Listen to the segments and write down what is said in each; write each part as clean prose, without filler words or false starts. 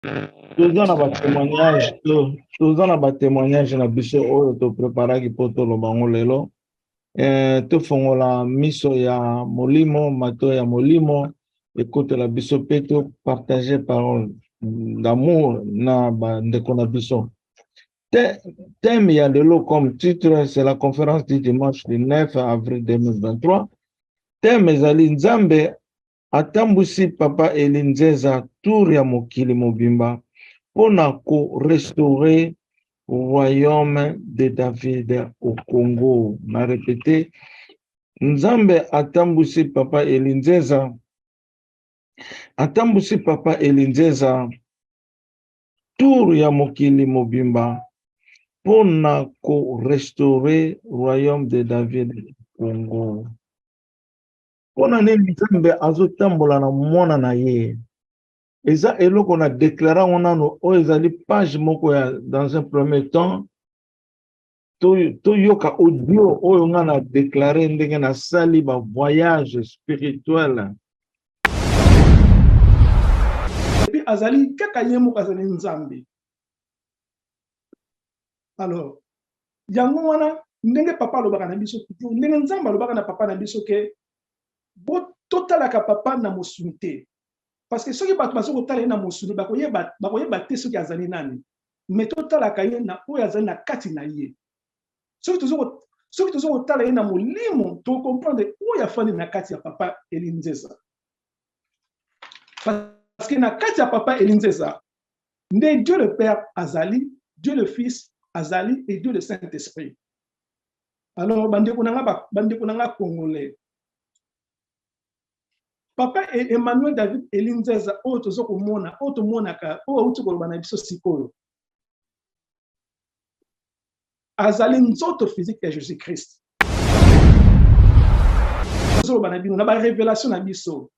Toza na batémoignage, toza na batémoignage na biso oyo topreparaki mpo toloba yango lelo. Tofongola miso ya molimo, mato ya molimo ekotela biso mpe topartage parole d'amour na bandeko na biso. Thème ya lelo comme titre, c'est la conférence du dimanche du 9 avril 2023. Thème ezali Nzambe atambwisi Papa Elie Nzeza tour ya mokili mobimba mpona ko restaurer royaume de David au Congo. Na répété, Nzambe atambwisi Papa Elie Nzeza, atambwisi Papa Elie Nzeza tour ya mokili mobimba mpona ko restaurer royaume de David au Congo. Mpona nini Nzambe azotambola na mwana na ye? Eza eloko na déclara yango nano, oyo ezali page moko ya dans un premier temps. Toyoka audio oyo nga na déclaré ndenge nasali ba voyage spirituel. Et puis azali kaka ye moko azali Nzambe. Alors yango wana ndenge papa alobaka na biso toujours, ndenge Nzambe alobaka na papa na biso ke bo totalaka papa na mosuni te, parce que soki bato baza kotala ye na mosuni, bakoyeba te soki azali nani, mais totalaka ye na oyo azali na kati na ye. Soki tozo kotala ye na molimo, tocomprendre oyo afandi na kati ya papa Elie Nzeza, parce que na kati ya papa Elie Nzeza nde Dieu le Père azali, Dieu le Fils azali et Dieu le Saint-Esprit. Alors bandeko na nga congolais, papa Emmanuel David Elie Nzeza oyo tozo komona, oyo tomonaka, oyo auti koloba na biso sikoyo, azali nzoto physique ya Jésus-Christ. Tozoloba na bino na ba révélation na biso,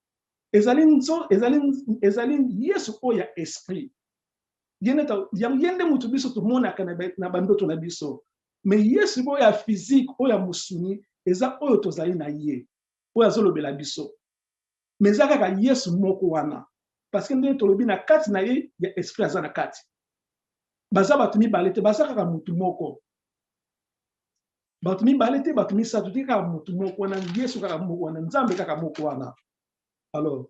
ezali Yesu oyo ya esprit. Ye nde mutu biso tomonaka na bandoto na biso, mais Yesu oyo ya physique, oyo ya mosuni, eza oyo tozali na ye, oyo azolobela biso. Mais eza kaka Yesu moko wana, parce que ndenge tolobi na kati na ye ya esprit aza na kati. Baza bato mibale te, baza kaka mutu moko. Bato mibale te, bato misato te, kaka mutu moko wana, Yesu kaka moko wana, Nzambe kaka moko wana. Alors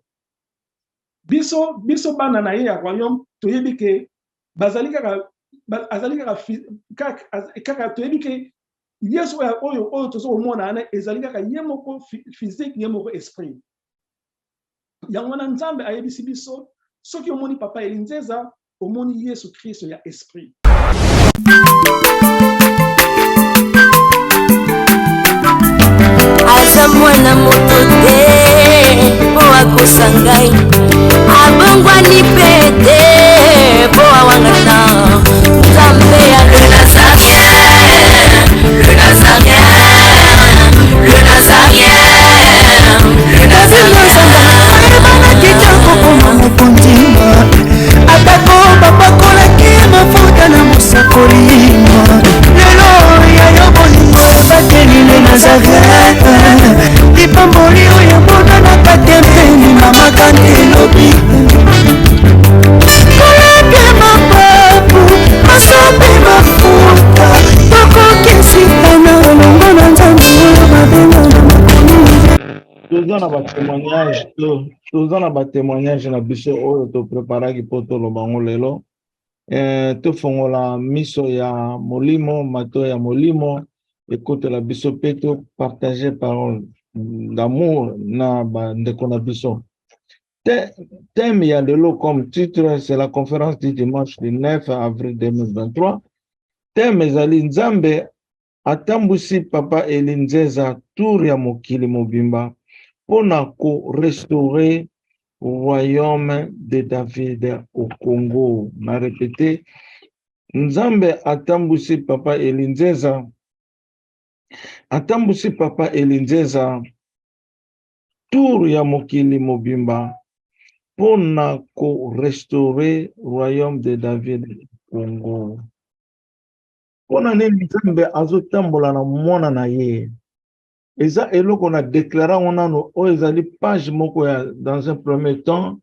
biso bana na ye ya royaume toyebi ke bazali kaka, ba, azali kaka fi-, kaka, az-, kaka toyebi ke Yesu oyo tozo komona wana ezali kaka ye moko physique, ye moko esprit. Yango wana Nzambe ayebisi biso, soki omoni papa Elie Nzeza, omoni Yesu Kristo ya esprit. Aza mwana moto te po akosa ngai, abongwani pe te po awangana Nzambe ya Le Nazarien, le Nazarien, le Nazarien, le Nazarien. Ayebanaki te kokoma mokonzi, atako bapakolaki mafuta na mosakoli. Lelo ya yo bolingo ebateli le Nazareth, lipamboli oyo emonanaka te mpe mama kante elobi kolapia mapapu masopi mafuta tokokisitana elongo na Nzambe oyo babengana makomi. Toza na batémoignage, toza na batémoignage na biso oyo topreparaki mpo toloba yango lelo. Tofongola miso ya molimo, mato ya molimo ekotela biso mpe topartage parole d'amour na bandeko na biso. Thème ya lelo comme titre, c'est la conférence du dimanche du 9 avril 2023. Thème ezali Nzambe atambwisi papa Elie Nzeza tour ya mokili mobimba mpona ko restaurer royaume de David au Congo. Na répété, Nzambe atambwisi papa Elie Nzeza, atambwisi papa Elie Nzeza tour ya mokili mobimba mpona ko restaurer royaume de David au Congo. Mpona nini Nzambe azotambola na mwana na ye? Eza eloko na déclara yango nano, oyo ezali page moko ya dans un premier temps.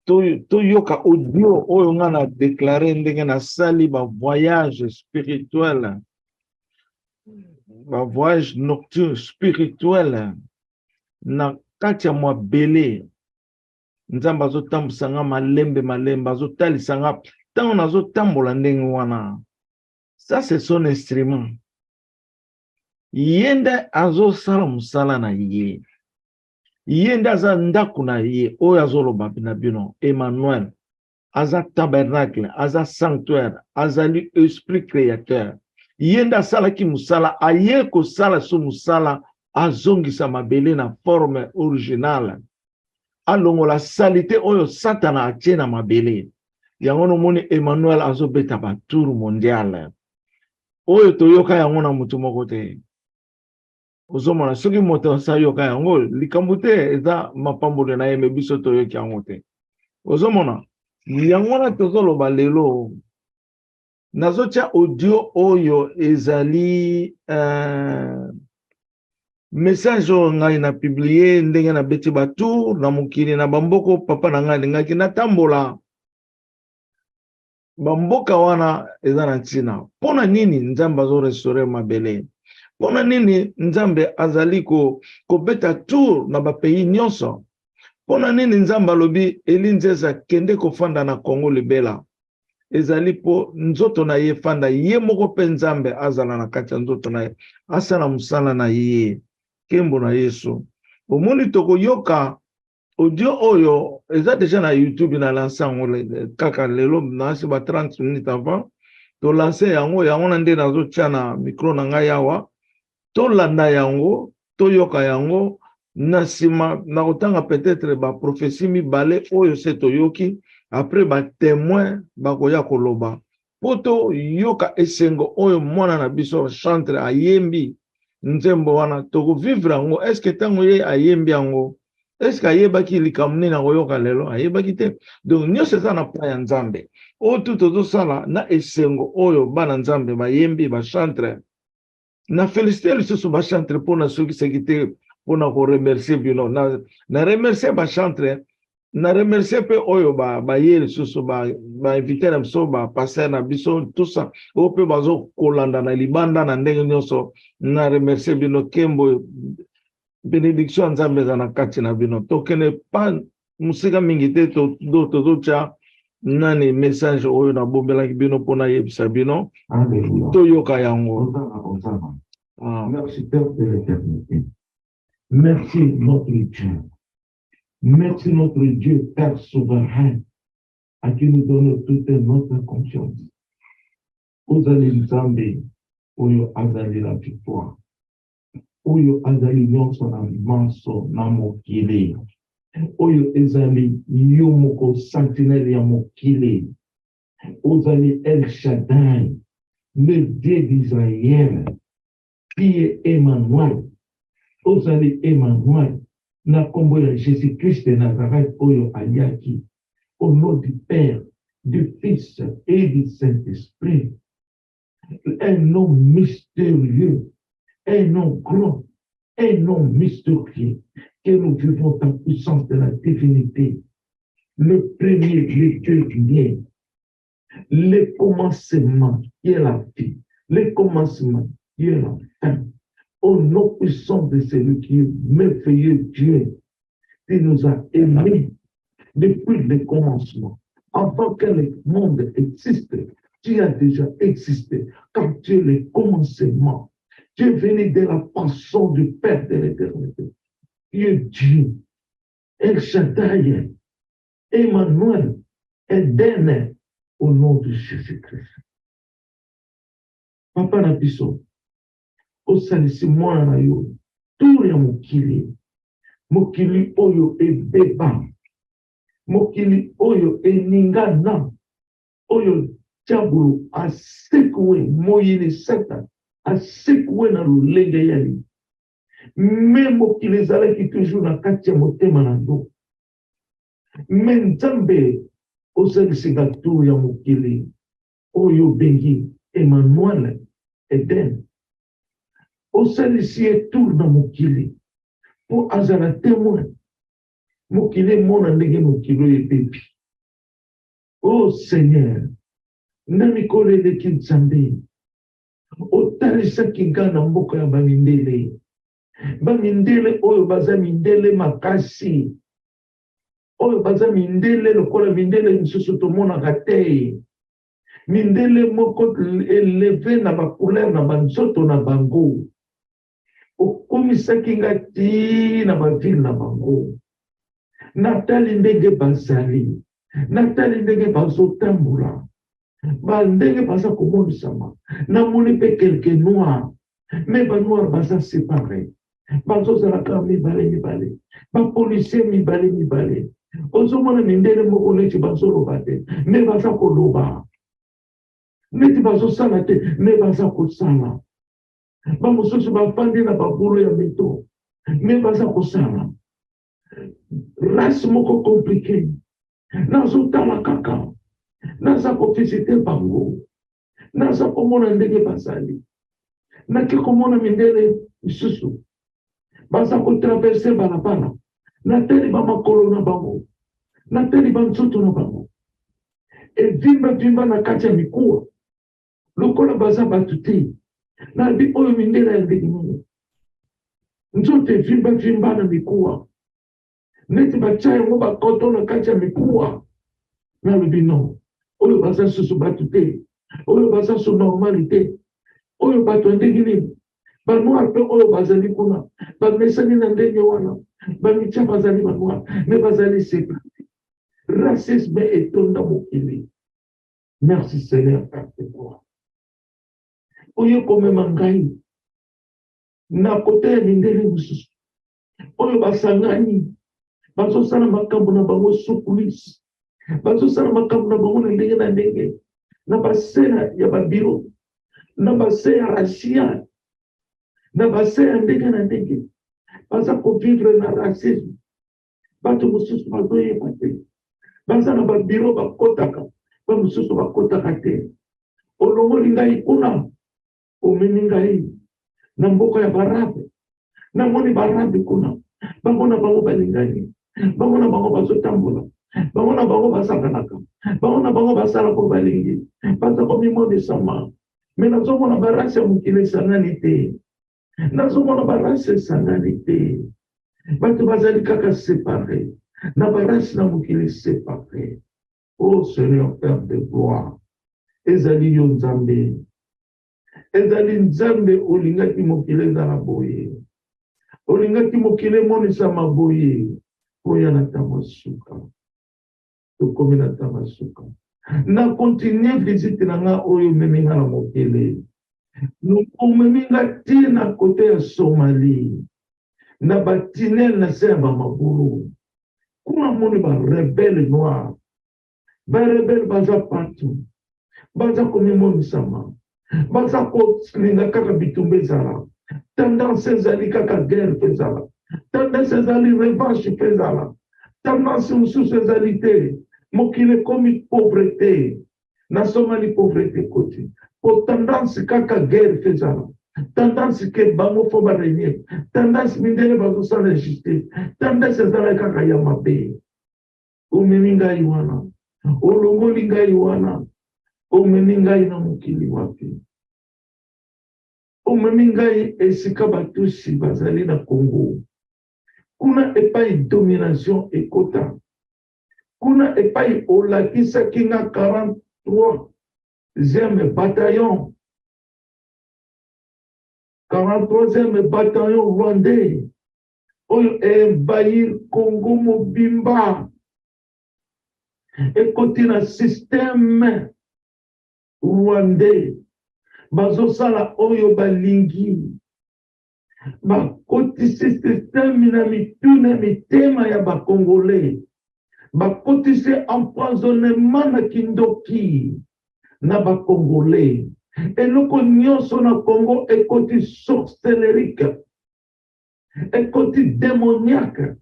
Toyoka audio oyo nga na déclare ndenge nasali ba voyage spirituel, ba voyage nocturne spirituel na kati ya mabele. Nzambe azotambwisa nga malembe malembe, azotalisa nga ntango nazotambola ndenge wana. Ça, c'est son instrument. Ye nde azosala mosala na ye, ye nde aza ndako na ye. Oyo azoloba na bino, Emmanuel, aza tabernacle, aza sanctuaire, azali esprit créateur. Ye nde asalaki mosala, aye kosala so mosala, azongisa mabele na forme originale, alongola saleté oyo Satana atie na mabele. Yango nomoni Emmanuel azobeta batour mondiale oyo toyoka yango na motu moko te. Ozomona, soki moto asayoka yango, likambo te, eza mapamboli na ye, me biso toyoki yango te. Ozomona, yango wana tozoloba lelo, nazotia audio oyo ezali message oyo ngai na publie ndenge nabeti batour na mokili na bamboka. Papa na ngai alingaki natambola bamboka wana. Eza na ntina mpo na nini Nzambe azorestaurer mabele, mpo na nini Nzambe azali kobeta tour na bapays nyonso, mpo na nini Nzambe alobi Eli Nzeza kende kofanda na Kongo libela. Ezali mpo nzoto na ye efanda ye moko, mpe Nzambe azala na kati ya nzoto na ye, asala mosala na ye. Nkembo na Yesu. Omoni, tokoyoka audio oyo eza déjà na YouTube. Na lance yango kaka lelo, nasi ba 30 minutes avant tolance yango. Yango na nde nazotia na micro na ngai awa. Tolanda yango, toyoka yango. Na nsima nakotanga peut-être baprophétie mibale oyo se toyoki. Après, batémoin bakoya koloba mpo toyoka esengo oyo mwana na biso chantre ayembi nzembo wana. Tokovivre yango. Est-ce ntango ye ayembi yango, est-ce ayebaki likambo nini akoyoka lelo? Ayebaki te. Donc nyonso eza na plan ya Nzambe. Oyo tu tozosala na esengo oyo bana Nzambe bayembi, bachantre. Na félicité lisusu bachantre mpona sokisaki te, mpona koremercier bino. Na remercier bachantre, na remercier mpe oyo baye lisusu bainvité na biso, bapasteur na biso, tout ça, oyo mpe bazokolanda na libanda na ndenge nyonso. Na remercier bino. Nkembo, bénédiction ya Nzambe eza na kati na bino. Tokende pa mosika mingi te. Tozotya nani message oyo nabombelaki bino mpona yebisa bino. Toyoka yango. Ah. Merci, Père de l'éternité. Merci, notre Dieu. Merci, notre Dieu, Père souverain, à qui nous donnons toute notre confiance. Ozali Nzambe oyo azali la victoire, oyo azali nyonso na manso na mokili oyo. Ezali yo moko sentinelle ya mokili. Ozali El Shaddai, le Dieu d'Israël, qui est Emmanuel. Ozali Emmanuel na nkombo ya Jésus Christ de Nazareth oyo ayaki au nom du Père, du Fils et du Saint-Esprit, un nom mystérieux, un nom grand, un nom mystérieux, que nous vivons ta puissance de la divinité, le premier, le dernier, le commencement qui est la vie, le commencement qui est la fin. Au nom puissant de celui qui est merveilleux Dieu, qui nous a aimés depuis le commencement. Avant que le monde existe, tu as déjà existé, car tu es le commencement. Tu es venu de la pensée du Père de l'éternité. Tu es Dieu, El Shaddai, Emmanuel, Eden, au nom de Jésus-Christ. Papa na biso, osalisi mwana na yo tour ya mokili, mokili oyo ebeba, mokili oyo eningana, oyo diabolo asekwe, moyini Satan asekwe na lolenge ya nini. Me mokili ezalaki toujours na kati ya motema na yo. Me Nzambe, osalisika tour ya mokili oyo obengi Emmanuel Eden. Osalisi ye tour na mokili mpo azala témoin, mokili emona ndenge mokili oyo ebebi. Oh Seigneur, na mikolo eleki Nzambe, otalisaki nga na mboka ya bamindele, bamindele oyo baza mindele makasi, oyo baza mindele lokola mindele misusu tomonaka te, mindele moko eleve na bacouleur na banzoto na bango. Okomisaki nga ti na bavile na bango. Natali ndenge bazali, natali ndenge bazotambola, ba ndenge baza komonisama. Namoni mpe quelque noir, me banoir baza separe, bazozala kaka mibale mibale, bapolisier mibale mibale. Ozomona mindele moko neti bazoloba te, me baza koloba, neti bazosala te, me baza kosala. Bamosusu bafandi na babulu ya mito, me baza kosala. Race moko compliqué. Nazotala kaka, naza kovisite bango, naza komona ndenge bazali. Nake komona mindele misusu baza kotraverse balabala, natali bamakolo na bango, natali banzoto na bango evimbavimba na kati ya mikuwa lokola baza bato te. Nabi oyo mindele ya ndenge nini, nzoto evimbavimba na mikuwa neti batya yango bakoto na kati ya mikuwa. Nalobi non, oyo baza susu bato te, oyo baza su normal te, oyo bato ya ndenge nini. Banoir mpe oyo bazali kuna bamesani na ndenge wana, bamitya bazali banoir me bazali separe. Racisme etonda mokili. Merci Seigneur, Père de gloire. Oyo komema ngai na kote ya mindele mosusu oyo basangani, bazosala makambo na bango sukulisi, bazosala makambo na bango na ndenge na ndenge, na base ya babiro, na base ya racial, na base ya ndenge na ndenge. Baza kovivre na racisme. Bato mosusu bazoyeba te, baza na babiro bakotaka, bamosusu bakotaka te. Olongoli ngai kuna, omemi ngai na mboka ya barabe. Namoni barabe kuna, bango na bango balingani, bango na bango bazotambola, bango na bango basakanaka, bango na bango basala po balingi, baza komimonisama. Me nazomona barasi ya mokili esangani te, nazomona barasi esangani te. Bato bazali kaka separe na barasi na mokili separe. Oh Seigneur Père de gloire, ezali yo Nzambe, ezali Nzambe olingaki mokili ezala boye, olingaki mokili emonisama boye, oya na ntango suka. Tokomi na ntango suka. Na continue visite na nga oyo omemi nga na mokili, omemi nga ti na kote ya Somalie, na batinel na se ya bamabulu. Kuna moni ba rebelle noir, ba rebelle baza partout, baza komimonisama, baza kolinga kaka bitumba ezala. Tendance ezali kaka guerre mpe ezala, tendance ezali revanche mpe ezala, tendance mosusu ezali te. Mokili ekomi pauvreté, na Somali pauvreté ekoti po tendance kaka guerre mpe ezala, tendance ke bango fo barenier, tendance mindele bazosala injustice, tendance ezala kaka ya mabe. Omemi ngai wana, olongoli ngai wana, omemi ngai na mokili wapi? Omemi ngai esika batusi bazali na Congo, kuna epai domination ekota, kuna epai olakisaki nga 43e bataillon, 43e bataillon rwandais oyo envahir Congo mobimba, ekoti na système rwandais, bazosala oyo balingi, bakotisi système na mitu na mitema ya bakongolais, bakotisi empoisonnement na kindoki na bakongolais. Eloko nyonso na Congo ekoti sorcellerique, ekoti démoniaque.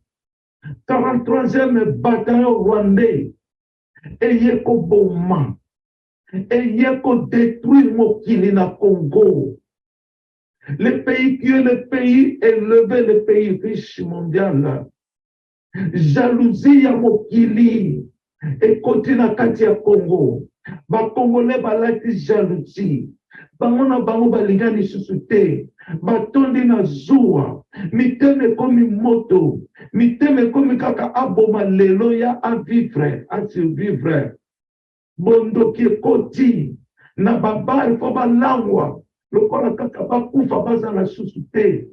43e bataillon rwandais eye koboma, eye kodétruire mokili na Congo. Le pays qui est le pays élevé, le pays riche mondial. Jalousie ya mokili. Ekoti na kati ya Congo. Ba Congolais balati jalousie. Bango na bango balinga lisusu te. Batondi na zuwa. Mitema ekomi moto. Mitema ekomi kaka aboma lelo ya a vivre, a survivre. Bondoki ekoti na ba bar fo balangwa lokola kaka bakufa bazala susu te.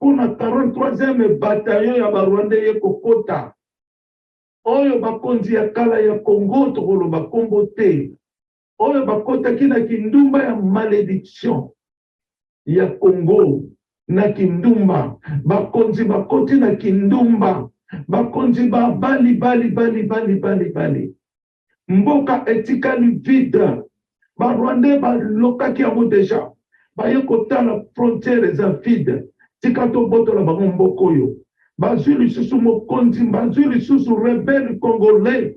Mpo na 43e bataillon ya ba Rwandais ye kokota. Oyo bakonzi ya kala ya Congo tokoloba kombo te, oyo bakotaki na kindumba ya malediction ya Congo na kindumba, bakonzi bakoti na kindumba, bakonzi ba bali bali bali bali bali bali, mboka etikali vide. Ba Rwandais balokaki yango deja, baye kotala frontière eza vide, tika tobotola bango mboka oyo. Bazwi lisusu mokonzi, bazwi lisusu rebelle congolais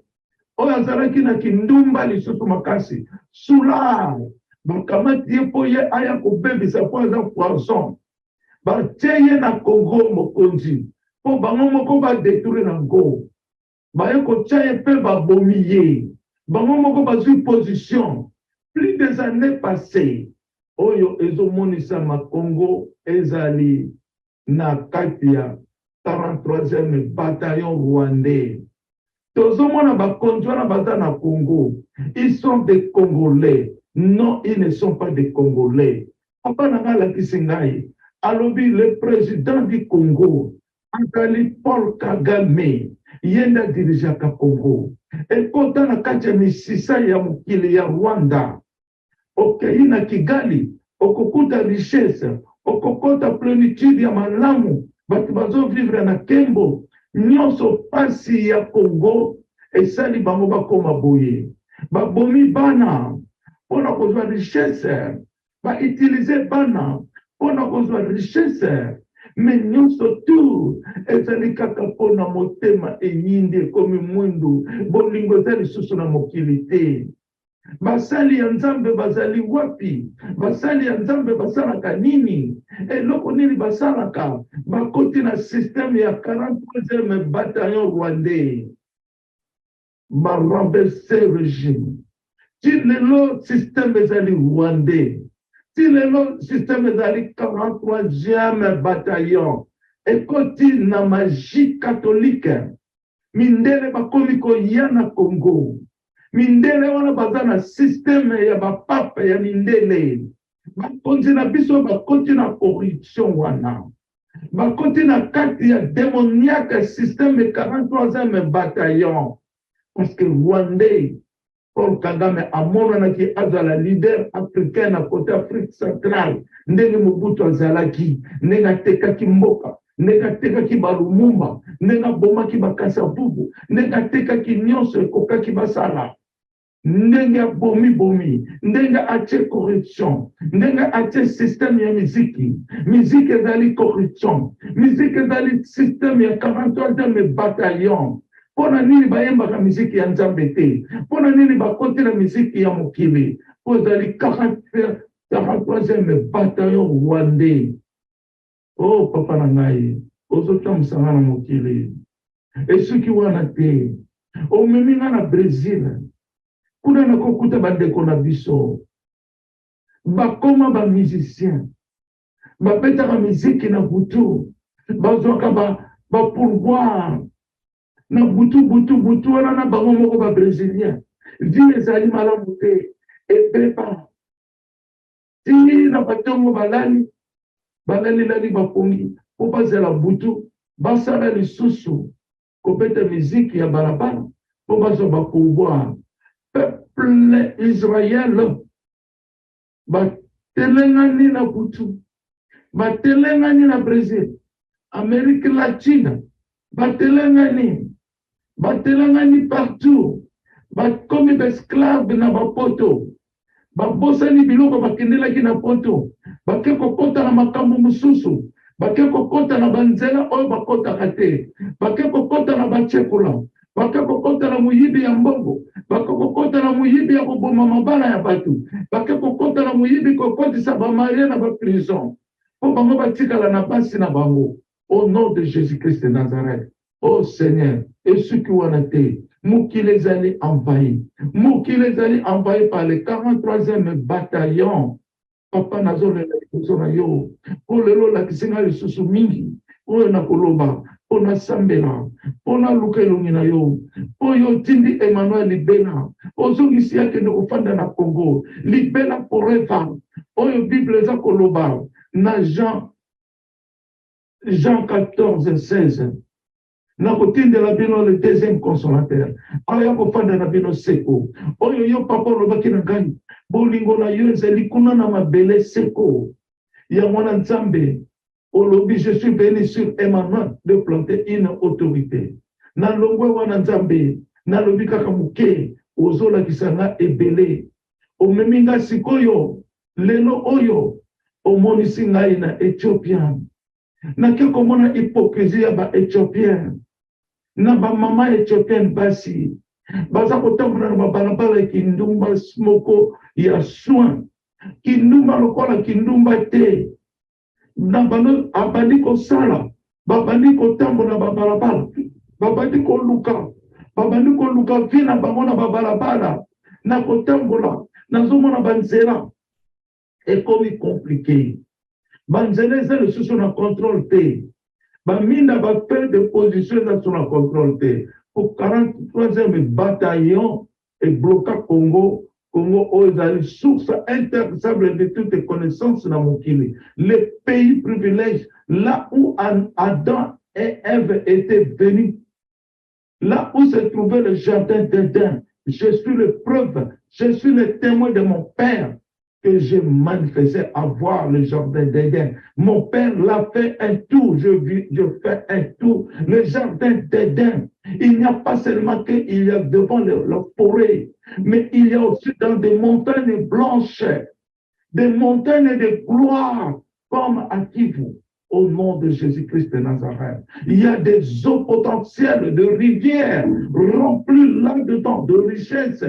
oyo azalaki na kindumba lisusu makasi, Soulard, bakamati ye mpo ye aya kobebisa mpo aza poison. Batie ye na Congo mokonzi mpo bango moko ba detruire yango. Baye kotia ye mpe babomi ye. Bango moko bazwi position. Plus des annees passees, oyo ezomonisama Congo ezali na kati ya 43e bataillon rwandais. Tozomona bakonzi wana baza na Congo, ils sont des Congolais. Non, ils ne sont pas des Congolais. Papa na ngai alakisi ngai, alobi le président du Congo azali Paul Kagame, ye nde adirigeaka Congo. Ekota na kati ya misisa ya mokili ya Rwanda. Okeyi na Kigali, okokuta richesse, okokota plenitude ya malamu, bato bazo vivre na kembo. Nionso pasi ya Congo esali bango bakoma boye. Babomi bana pona kozwa richesse, ba utiliser bana pona kozwa richesse, mais nionso tout ezali kaka pona motema eyindi ekomi mwindu, bolingo eza lisusu na mokili te. Basali ya Nzambe bazali wapi? Basali ya Nzambe basalaka nini? Eloko nini basalaka? Bakoti na système ya 43e bataillon rwandais. Ba renverser regime. Ti lelo système ezali rwandais. Ti lelo système ezali 43e bataillon. Ekoti na magie catholique. Mindele bakomi koya na Congo. Mindele wana baza na système ya ba pape ya mindele. Bakonzi na biso bakoti na corruption wana. Bakoti na kati ya demoniaque système 43e bataillon. Parce que Rwandais Paul Kagame amonanaki azala leader africain na cote Afrique centrale ndenge Mobutu azalaki, ndenge atekaki mboka, ndenge atekaki ba Lumumba, ndenge abomaki ba Kasavubu, ndenge atekaki nionso ekokaki basala, ndenge abomi bomi, ndenge atie corruption, ndenge atie système ya miziki. Miziki ezali corruption, miziki ezali système ya 43e bataillon. Mpo na nini bayembaka miziki ya Nzambe te? Mpo na nini bakoti na miziki ya mokili? Mpo ezali 43e bataillon rwandais. Oh papa na ngai, ozotambwisa ngai na mokili. Esuki wana te. Omemi ngai na Brésil. Kuna nakokuta bandeko na biso. Bakoma ba musiciens. Babetaka miziki na butu, bazwaka ba ba pourboire na butu butu butu wana na bango moko ba brésilien. Vie ezali malamu te, ebeba ti na batongo balali balalilali bapongi mpo bazela butu basala lisusu kobeta miziki ya balabala mpo bazwa ba pourboire. Peuple Israël Batelengani na butu, batelengani na Brazil, Amerique Latine, batelengani, batelengani partout, bakomi ba esclave na ba poto, babosani biloko bakendelaki na poto, bake kokota na makambo mosusu, bake kokota na banzela oyo bakotaka te, bake kokota na bachekola, Bake kokota na moyibi ya mbongo, bake kokota na moyibi ya koboma mabala ya bato, bake kokota na moyibi kokotisa ba marie na ba prison mpo bango batikala na basi na bango. Au nom de Jésus-Christ de Nazareth, oh Seigneur, esuki wana te. Mokili ezali envahi. Mokili ezali envahi par le 43e bataillon. Papa, nazolela liboso na yo mpo lelo olakisi ngai lisusu mingi oyo nakoloba mpo nasambela, mpo naluka elongi na yo, mpo yo otindi Emmanuel libela, ozongisi ye akende kofanda na Congo libela forever, oyo Bible eza koloba na Jean Jean 14 16 nakotindela bino le deuxième consolateur aya kofanda na bino seko. Oyo yo papa olobaki na ngai, bolingo na yo ezali kuna na mabele seko. Yango wana Nzambe olobi, je suis venu sur Emmanuel de planter une autorité. Nalongwe wana Nzambe, nalobi kaka moke, ozolakisa nga ebele. Omemi nga sikoyo, lelo oyo omonisi ngai na Ethiopia. Nake komona hypocrisie ya ba Ethiopiens na ba mama Ethiopienne basi baza kotambola na babalabala ya kindumba moko ya soin, kindumba lokola kindumba te, na bano abandi kosala, babandi kotambola na babalabala, babandi koluka, babandi koluka vie na bango na babalabala na kotambola. Nazomona banzela ekomi compliqué, banzela eza lisusu na contrôle te, baminda ba feu de position eza lisusu na contrôle te. Po 43e bataillon ebloka Congo. Congo oyo ezali source intarissable de toute connaissance na mokili, le pays privilège, là où Adam et Ève étaient venus, là où se trouvait le jardin d'Éden. Je suis le preuve, je suis le témoin de mon père que j'ai manifesté avoir le jardin d'Éden. Mon père l'a fait un tour, je vis, je fais un tour. Le jardin d'Éden, il n'y a pas seulement qu'il y a devant la forêt, mais il y a aussi dans des montagnes blanches, des montagnes de gloire, comme à Kivu, au nom de Jésus-Christ de Nazareth. Il y a des eaux potentielles de rivières remplies là-dedans de richesses.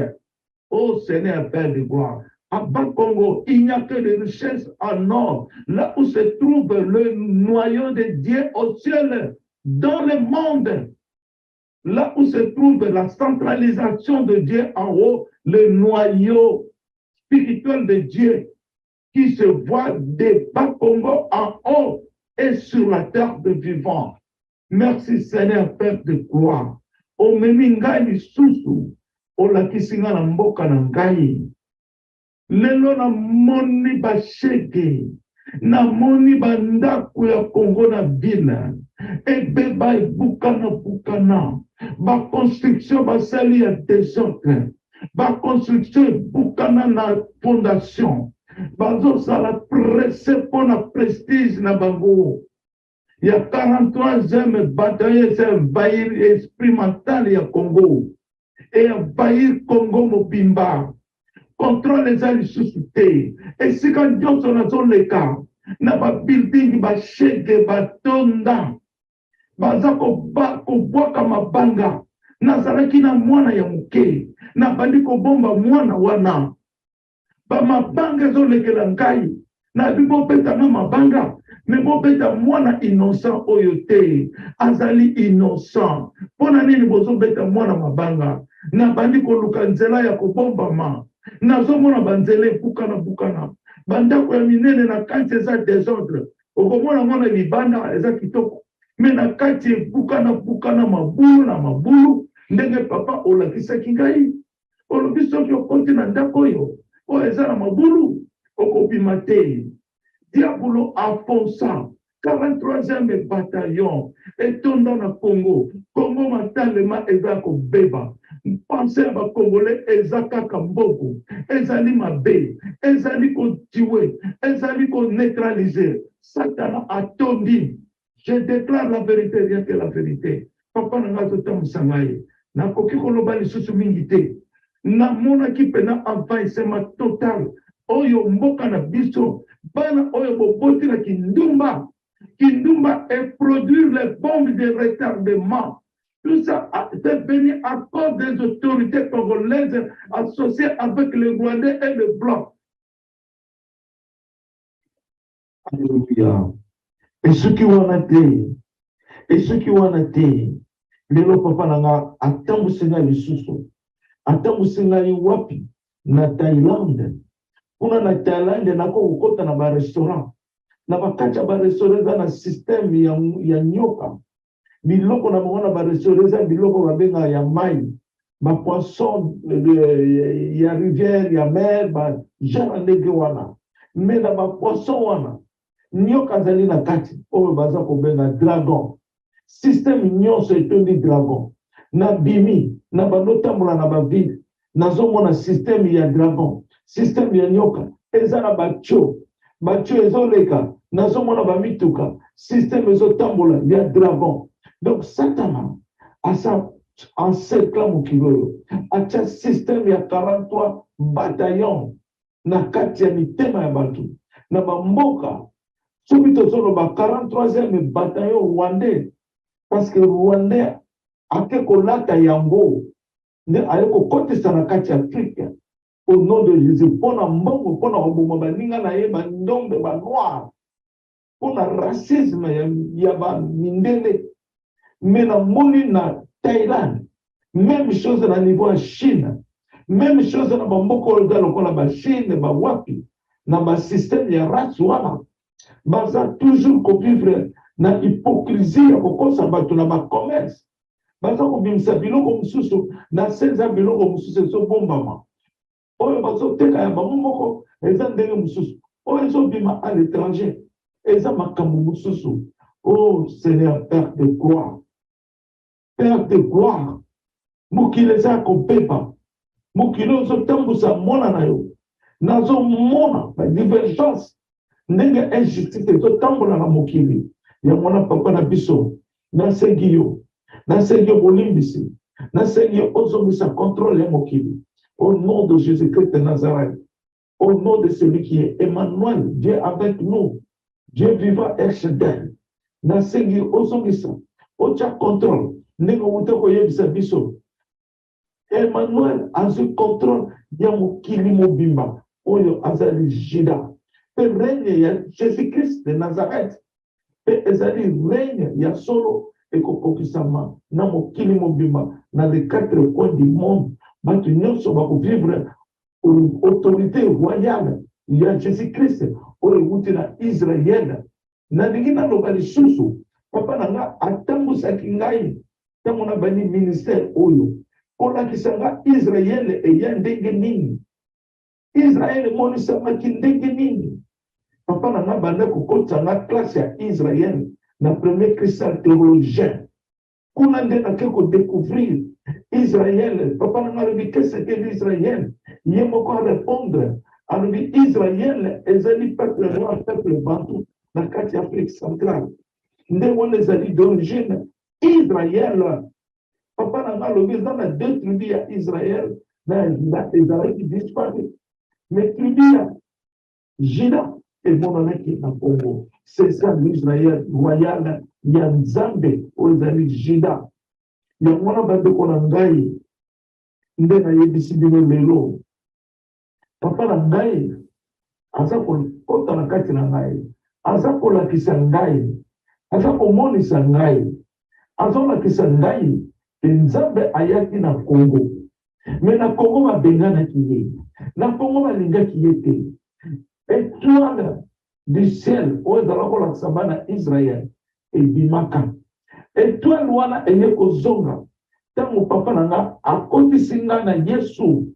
Ô Seigneur, Père de gloire, à Bas-Congo, il n'y a que des richesses en or, là où se trouve le noyau de Dieu au ciel, dans le monde, là où se trouve la centralisation de Dieu en haut, le noyau spirituel de Dieu qui se voit des Bas-Congo en haut et sur la terre de vivants. Merci Seigneur, Père de gloire. Omemi ngai lisusu, olakisi ngai na mboka na ngai. Lelo namoni bashege, namoni bandako ya Congo na ville ebeba, ebukana bukana, baconstruction basali ya désordre, baconstruction ebukana na fondation, bazosala presse mpo na prestige na bango. Ya 43e bataillon eza envahir esprit mental ya Congo e envahir Congo mobimba. Contrôle eza lisusu te. Esika nyonso nazoleka na babuilding, bashege batonda, baza kobwaka mabanga. Nazalaki na mwana ya moke, nabandi kobomba mwana wana, bamabanga ezolekela ngai. Nayebi bobetanga mabanga, me bobeta mwana innocent oyo te, azali innocent. Mpo na nini bozobeta mwana mabanga? Nabandi koluka nzela ya kobombama, nazomona banzela ebukana bukana, bandako ya minene na kati eza désordre. Okomona mwana libanda eza kitoko, me na kati ebukana bukana, mabulu na mabulu. Ndenge papa olakisaki ngai, olobi soki okoti na ndako oyo oyo eza na mabulu, okobima te. Diabolo afonsa 43e bataillon etonda na Congo. Congo matalema eza kobeba. Pensée ya bacongolais eza kaka mbongo, ezali mabe, ezali kotuer, ezali koneutraliser. Satana atondi. Je déclare la vérité, rien que la vérité. Papa na ngai azotambwisa ngai, nakoki koloba lisusu mingi te. Namonaki mpena envahissement total oyo mboka na biso. Bana oyo boboti na kindumba, kindumba et produire les bombes de retardement. Tout ça, c'est venu à cause des autorités congolaises associées avec les Rwandais et les Blancs. Alléluia. Esoki wana te, esoki wana te. Lelo papa na nga atambwisi ngai lisusu, atambwisi ngai wapi? Na Thaïlande. Kuna na Thaïlande nako kokota na ba restaurant, na bakati ya ba restaurant eza na système ya nyoka. Biloko na bango na ba restaurant eza biloko babengaka ya mai, ba poisson ya rivière, ya mer, ba genre ndenge wana. Mais na ba poisson wana nyoka azali na kati, oyo baza kobenga dragon. Système nyonso etondi dragon. Nabimi, na bando tambola na ba ville, nazomona système ya dragon, système ya nyoka, eza na batio, batio ezoleka, nazomona ba mituka, système ezotambola ya dragon. Donc Satana asa encercla mokili oyo, atia système ya 43 bataillon na kati ya mitema ya bato na bamboka. Soki tozoloba 43e bataillon rwandais, parce que rwandais ake kolata yango nde aye kokotisa na kati ya Afrique au nom de Jésus, mpona mbongo, mpona koboma baninga na ye bandombe ba noir, mpona racisme ya bamindele. Mais namoni na Thaïlande même chose, na niveau ya Chine même chose, na bamboka oyo eza lokola bachine, bawapi na basystème ya race wana, baza toujours kovivre na hypocrisie ya kokosa bato na bacommerce. Baza kobimisa biloko mosusu na se, eza biloko mosusu ezobombama. Oyo bazoteka ya bango moko eza ndenge mosusu, oyo ezobima à l'étranger eza makambo mosusu. Oh Seigneur, Père de gloire, Père de gloire, mokili eza ya kobeba. Mokili ozotambusa mwana na yo, nazomona badivergence, ndenge injustice ezotambola na mokili. Yango wana, papa na biso, nasengi yo, nasengi yo bolimbisi, nasengi yo ozongisa contrôle ya mokili au nom de Jésus-Christ de Nazareth, au nom de celui qui est Emmanuel, Dieu avec nous, Dieu vivant El Shaddai. Nasengi ozongisa, otya contrôle ndenge outa koyebisa biso. Emmanuel azwi contrôle ya mokili mobimba oyo azali Juda, mpe règne ya Jésus-Christ de Nazareth mpe ezali règne ya solo, ekokokisama na mokili mobimba, na les quatre coins du monde. Bato nyonso bakovivre autorité royale ya Jésus-Christ oyo ewuti na Israel. Nalingi naloba lisusu, papa na nga atambusaki ngai ntango nabandi ministère oyo, kolakisa nga Israel eya ndenge nini, Israel emonisamaki ndenge nini. Papa na nga banda kokotisa nga classe ya Israel na Premier Cristal Théologien. Kuna nde nake kodécouvrir Israel. Papa na nga alobi: "Qu'est-ce que l'Israël?" Ye moko arépondre, alobi: "Israel ezali peuple noir, peuple bantu na kati ya Afrique centrale." Nde wana ezali d'origine Israel. Papa na nga alobi eza na deux tribus ya Israel na ya Juda ezalaki disparu, mais tribu ya Juda emonanaki na Congo. C'est ça l'Israël royal ya Nzambe oyo ezali Juda. Yango wana, bandeko na ngai, nde nayebisi bino lelo, papa na ngai aza kokota na kati na ngai, aza kolakisa ngai, aza komonisa ngai, azolakisa ngai e Nzambe ayaki na Congo. Mais na Congo babenganaki ye, na Congo balingaki ye te. Étoile du ciel oyo ezala kolakisa bana Israel ebimaka, étoile wana eye kozonga ntango papa na nga akotisi nga na Yesu,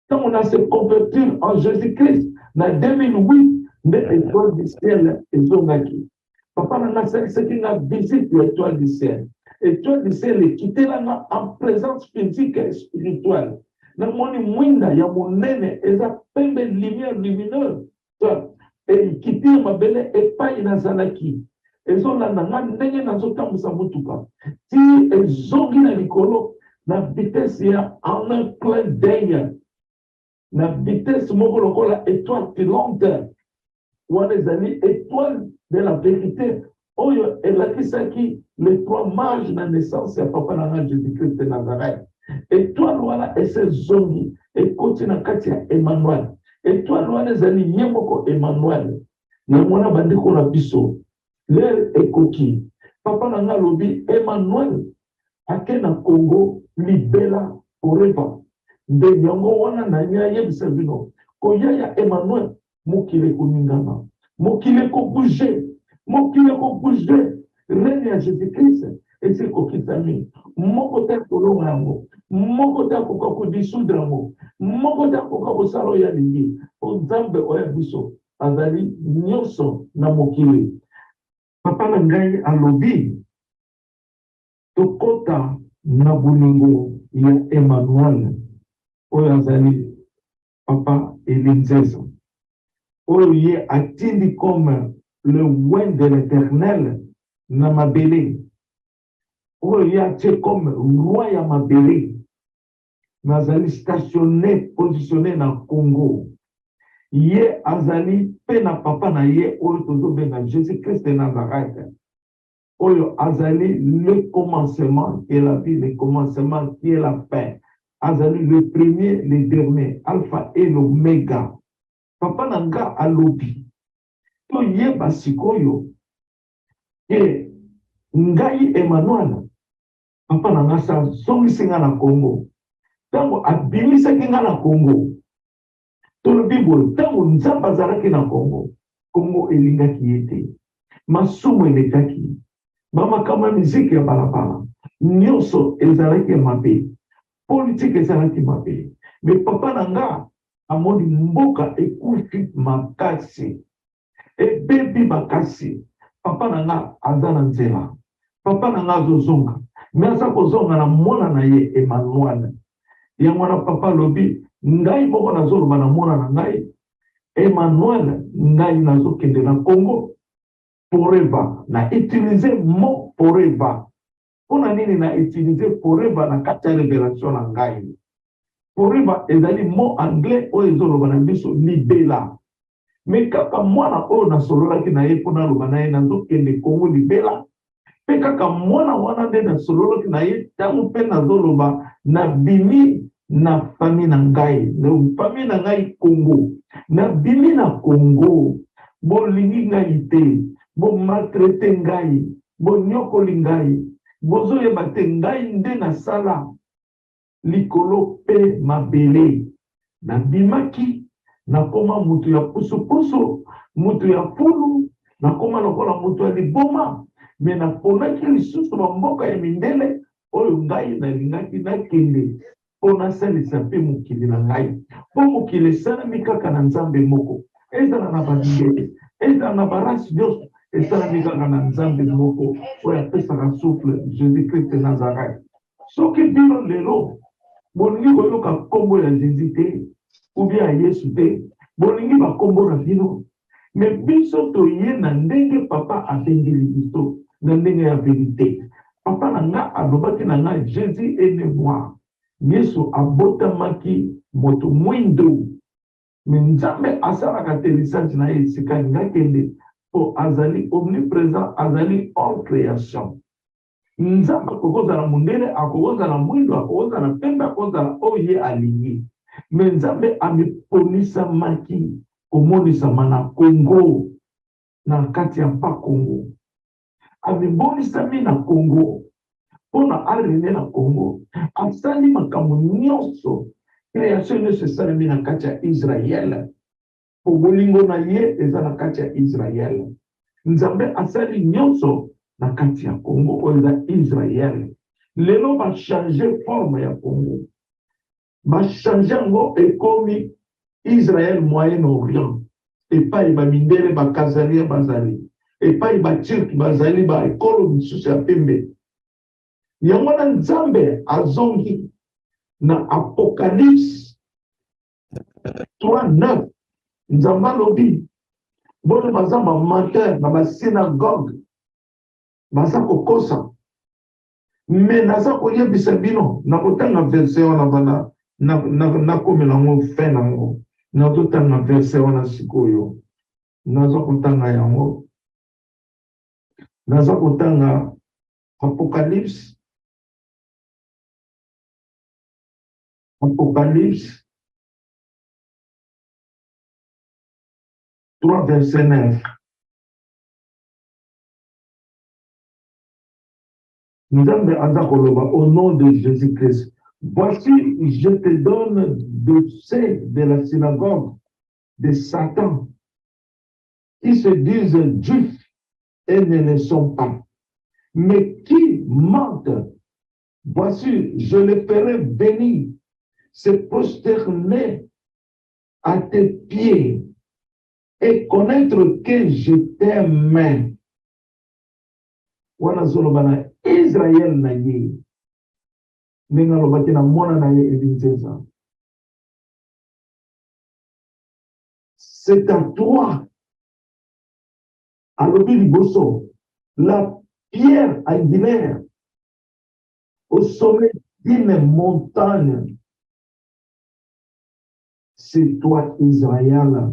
ntango na se convertir en Jésus Christ na 2008, nde étoile du ciel ezongaki. Papa na nga asalisaki nga visite ya étoile du ciel. Étoile du ciel ekitela nga en présence physique et spirituelle. Namoni mwinda ya monene, eza pembe, lumière lumineuse, ekiti ya mabele epai nazalaki, ezolanda nga ndenge nazotambusa motuka ti ezongi na likolo na vitesse ya en un clin d'œil, na vitesse moko lokola étoile filante. Wana ezali étoile de la vérité oyo elakisaki les trois mages na naissance ya papa na nga Jésus Christ de Nazareth. Étoile wana ese ezongi, ekoti na kati ya Emmanuel. Étoile wana ezali ye moko Emmanuel. Yango wana, bandeko na biso, l'heure ekoki. Papa na nga alobi Emmanuel. Ake na Congo libela forever. Nde yango wana nalingi nayebisa bino koya ya Emmanuel mokili ekoningana, mokili eko bouger, mokili eko bouger. Règne ya Jesus Christ esi ekokisami, moko te akolonga yango, moko te akoka ko dissoudre yango, moko te akoka kosala oyo alingi, po Nzambe oyo ya biso azali nyonso na mokili. Papa na ngai alobi tokota na bolingo ya Emmanuel oyo azali Papa Elie Nzeza oyo ye atindi comme le oint de l'Eternel na mabele oyo ye atie comme roi ya mabele mais azali stationne positionne na Congo ye azali pe na papa na ye oyo tozobenga Jesus Christ de Nazareth oyo azali le commencement qui est la vie, le commencement qui est la fin, azali le premier, le dernier, alpha et l'omega. Papa na nga alobi toyeba sikoyo ke ngai Emmanuel, papa na nga sa azongisi nga na Congo. Ntango abimisaki nga na Congo, Tolobi boye, ntango Nzambe azalaki na Congo, Congo elingaki ye te. Masumu elekaki, ba makambo ya miziki ya balabala, nionso ezalaki ya mabe, politique ezalaki mabe. Mais papa na nga amoni mboka ekufi makasi, ebebi makasi. Papa na nga aza na nzela, papa na nga azozonga, mais aza kozonga na mwana na ye Emmanuel. Yango wana papa alobi, ngai moko nazoloba na mwana na ngai Emmanuel, ngai nazokende na Congo forever. Na utiliser mot forever. Mpo na nini na utiliser forever na kati ya revelation na ngai? Forever ezali mot anglais oyo ezoloba na biso libela. Mais kaka mwana oyo nasololaki na ye mpo naloba na ye nazokende Congo libela, mpe kaka mwana wana nde nasololaki na ye ntango mpe nazoloba nabimi na famille na ngai, na famille na ngai Congo, nabimi na Congo, bolingi ngai te, bo maltraite ngai, bonyokoli ngai, bozoyeba te ngai nde nasala likolo mpe mabele. Nabimaki, nakoma moto ya pusupusu, moto ya fulu, nakoma lokola moto ya liboma, me naponaki lisusu bamboka ya mindele oyo ngai nalingaki nakende mpo nasalisa mpe mokili na ngai, mpo mokili esalami kaka na Nzambe moko, ezala na bamindele, ezala na barasi nyonso, esalami kaka na Nzambe moko oyo apesaka souffle, Jesus Christ de Nazareth. Soki bino lelo bolingi koyoka kombo ya Jesus te ou bien ya Yesu te, bolingi ba kombo na bino, mais biso toye na ndenge papa abengeli biso, na ndenge ya verite. Papa na nga alobaki na nga Jesus est ne noir. Yesu abotamaki moto mwindu. Mais Nzambe asalaka atterrissage na ye esika alingi akende po azali omnipresent, azali hors creation. Nzambe akoki kozala mundele, akoki kozala mwindo, akoki kozala pembe, akoki kozala oyo ye alingi. Mais Nzambe amiponisamaki komonisama na Congo, na kati ya mpa Congo. Amimonisami na Congo mpo na arene na Congo. Asali makambo nyonso, creation nyonso esalemi na kati ya Israël. Mpo bolingo na ye eza na kati ya Israël. Nzambe asali nyonso na kati ya Congo oyo eza Israël. Lelo ba changer forme ya Congo. Ba changer yango ekomi Israël Moyen-Orient. Epai ba mindele ba Kazarien bazali. Epai ba Turc bazali ba ekolo misusu ya pembe. Yango wana Nzambe azongi na Apocalypse 3 9 Nzambe alobi bono baza ba menteur na ba synagogue baza kokosa me naza koyebisa bino nakotanga verse wana bana nakomela yango fin nango nazotanga verse wana sikoyo naza kotanga yango naza kotanga apocalypse Apocalypse 3 verset 9. Nzambe aza koloba au nom de Jésus-Christ. Voici, je te donne de ceux de la synagogue de Satan qui se disent juifs et ne le sont pas, mais qui mentent. Voici, je les ferai venir se prosterner à tes pieds et connaître que je t'aime. Wana azoloba na Israël na ye ndenge alobaki na mwana na ye Elinzeza. C'est à toi, alobi liboso, la pierre angulaire au sommet d'une montagne. C'est toi, Israël,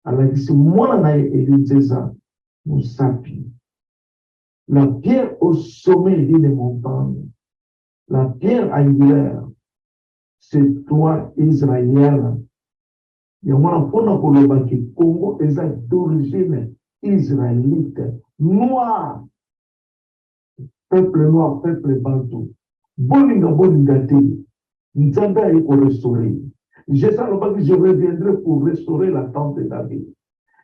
alakisi mwana na ye Elinzeza mosapi. La pierre au sommet d'une montagne, la pierre angulaire, c'est toi, Israël. Yango wana mpona koloba ke Congo eza d'origine israélite, noir, peuple noir, peuple bantu. Bolinga bolinga te, Nzambe aye korestaurer. Jésus alobaki, je reviendrai pour restaurer la tente de David.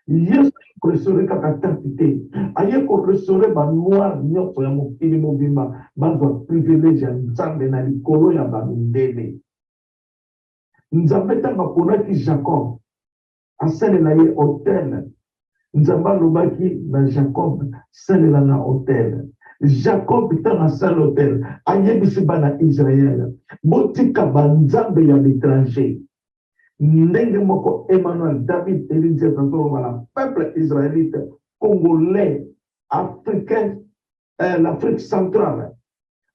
Yesu aye korestaurer kaka tente te, aye korestaurer banoir nyonso ya mokili mobimba, bazwa privilège ya Nzambe na likolo ya bamindele. Nzambe ntango aponaki Jacob asalela ye autel, Nzambe alobaki na Jacob, salela nga autel. Jacob ntango asali autel, ayebisi bana Israël, botika banzambe ya l'étranger. Ndenge moko Emmanuel David Elinzi azoloba na peuple israélite, congolais, africain, l'Afrique centrale,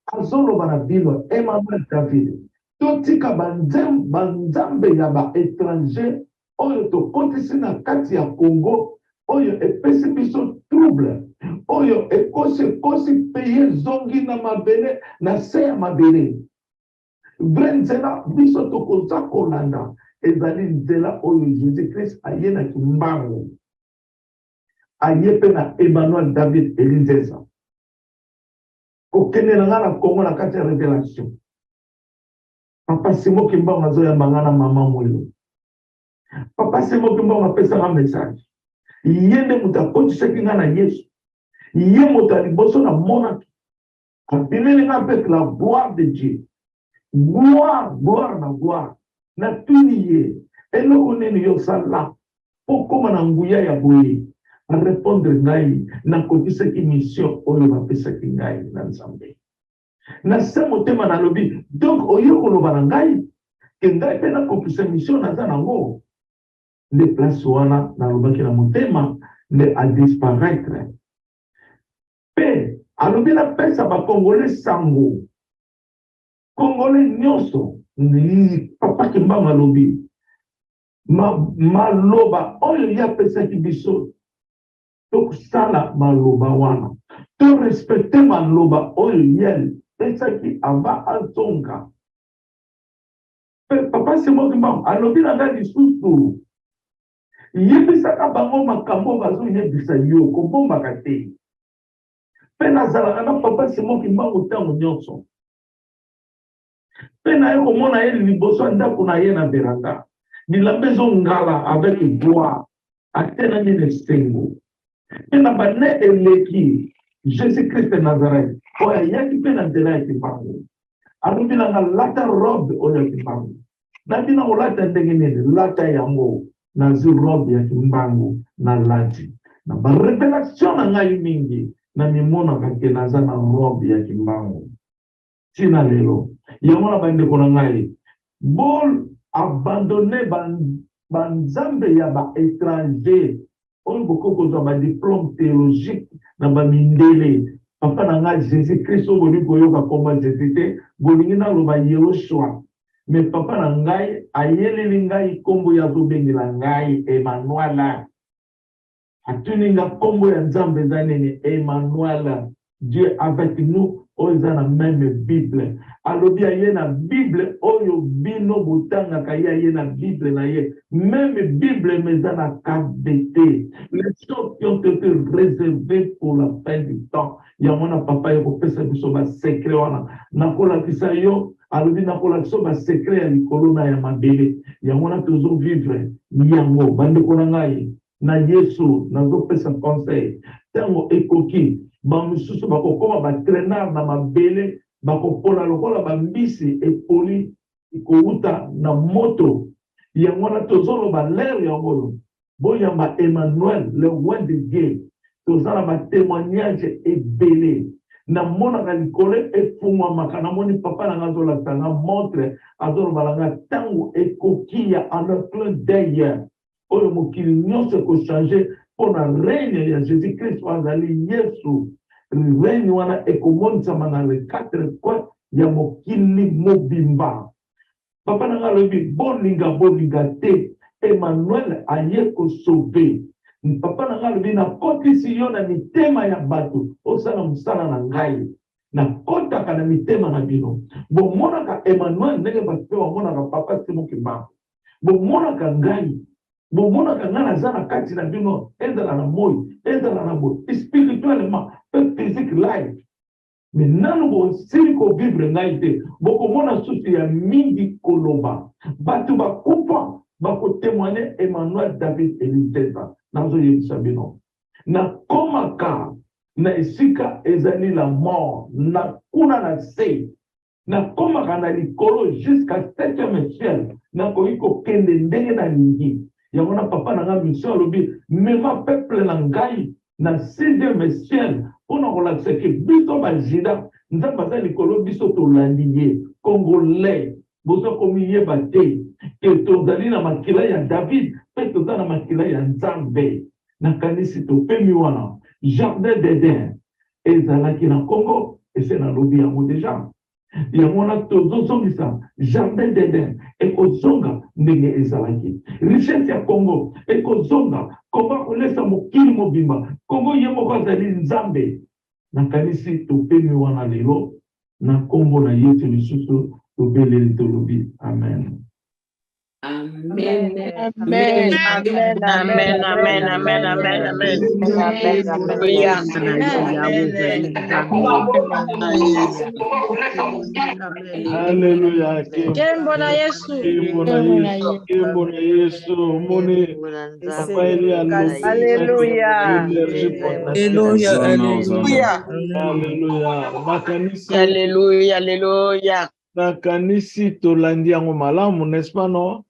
azoloba na bino Emmanuel David, totika banzambe ya ba étranger oyo tokotisi na kati ya Congo, oyo epesi biso trouble, oyo ekosi ekosi pays ezongi na mabele, na se ya mabele. Vrai nzela biso tokoza kolanda ezali nzela oyo Jésus Christ aye na Kimbangu, aye mpe na Emmanuel David Elinzeza. Kokende na ngai na Congo na kati ya révélation, Papa Simo Kimbangu azoyamba ngai na mama Mwelo. Papa Simo Kimbangu apesanga message. Ye nde moto akotisaki ngai na Yesu, ye moto ya liboso namonaki abimeli ngai avec la gloire de Dieu, gloire, gloire na gloire. Natuni ye, eloko nini yo osala mpo kóma na nguya ya boye? Arépondre ngai, nakotisaki mission oyo bapesaki ngai na Nzambe. Na se motema nalobi, donc oye koloba na ngai ke ngai mpe nakokisa mission naza nango. Nde place wana nalobaki na motema, nde adisparaître mpe alobi napesa bakongole sango, Congolais nyonso. Papa Kimbangu alobi maloba oyo ye apesaki biso, tosala maloba wana, torespecter maloba oyo ye apesaki avant azonga. Mpe Papa Simo Kimbangu alobi na ngai lisusu, yebisaka bango makambo bazoyebisa yo, kobombaka te. Mpe nazalaka na Papa Simo Kimbangu ntango nyonso, mpe naye komona ye liboso ya ndako na ye na veranda, bilamba ezongala avec gloire, atelami na esengo. Mpe na bane eleki, Jésus Christ de Nazareth oyo ayaki mpe na nzela ya Kimbangu alobi na nga, lata robe oyo ya Kimbangu. Nabi na kolata ndenge nini? Lata yango. Nazwi robe ya Kimbangu, nalati. Na barévélation na ngai mingi, namimonaka ke naza na robe ya Kimbangu ntina lelo. Yango na bandeko na ngai, bo abandonner banzambe ya baétranger oyo bokoki kozwa badiplôme théologique na bamindele. Papa na ngai Jésus Christ oyo bolingi koyoka komba Jésus te, bolingi naloba Yehoshua, mais papa na ngai ayeleli ngai nkombo ye, azobengela ngai Emmanuel. Atuni nga nkombo ya Nzambe eza nini? Emmanuel, Dieu avec nous, oyo eza na même Bible. Alobi aye na Bible oyo bino botangaka ye aye na Bible na ye. Meme Bible mais eza na KBT. Les choses qui ont été réservées pour la fin du temps. Yango wana papa ye kopesa biso ba secret wana. Nakolakisa yo, alobi nakolakisa yo ba secret ya likolo na ya mabele. Yango wana tozo vivre yango. Bandeko na ngai, na Yesu nazopesa conseil. Tango ekoki, ba misusu bakokoma ba trainards na mabele, bakopola lokola ba mbisi epoli kowuta na moto. Yango wana tozoloba l'heure yango oyo, boyamba Emmanuel le roi de Dieu. Toza na ba temoignages ebele. Namonaka likolo efungwamaka, namoni papa na nga azolakisa nga montre, azoloba na nga tango ekoki ya en un clin d'oeil oyo mokili nyonso eko changer mpo na règne ya Jesus Christ oyo azali Yesu. Règne wana ekomonisama na les quatre coins ya mokili mobimba. Papa na nga alobi bolinga bolinga te, Emmanuel aye ko sauver. Papa na nga alobi nakotisi yo na mitema ya bato osala mosala na ngai. Nakotaka na mitema na bino. Bomonaka Emmanuel ndenge bato mpe bamonaka Papa Simon Kimbangu. Bomonaka ngai, bomonaka ngai naza na kati na bino, ezala na moi, ezala na boye, spirituellement pe physique life. Mais nanu bosili ko vivre ngai te, bokomona susu ya mingi koloba. Batu bakufa bako temoigner Emmanuel David Elinteza. Nazo yebisa bino. Nakomaka na esika ezali la mort, na kuna na se. Nakomaka na likolo jusqu'à septième ciel, nakoki kokende ndenge nalingi. Yango wana papa na nga mission alobi mema peuple na ngai na sixième ciel mpo na kolakisa ke biso ba Juda Nzambe aza likolo biso tolandi ye. Congolais boza komiyeba te ke tozali na makila ya David mpe toza na makila ya Nzambe. Nakanisi topemi wana. Jardin d'Eden ezalaki na Congo, ese nalobi yango deja. Yango wana tozozongisa jardin d'Eden ekozonga ndenge ezalaki. Richesse ya Congo ekozonga. Congo akolesa mokili mobimba. Congo ye moko azali Nzambe. Nakanisi topemi wana lelo na nkombo na Yesu lisusu tobeleli tolobi amen. Amen. Amen. Amen. Amen. Amen. Amen. Amen. Amen. Alléluia. Kembo na Yesu. Kembo na Yesu. Kembo na Yesu. Omoni Papa Eli alobi. Alléluia. Alléluia. Alléluia. Alléluia. Makanisi. Alléluia. Alléluia. Nakanisi tolandi yango malamu, n'est-ce pas non?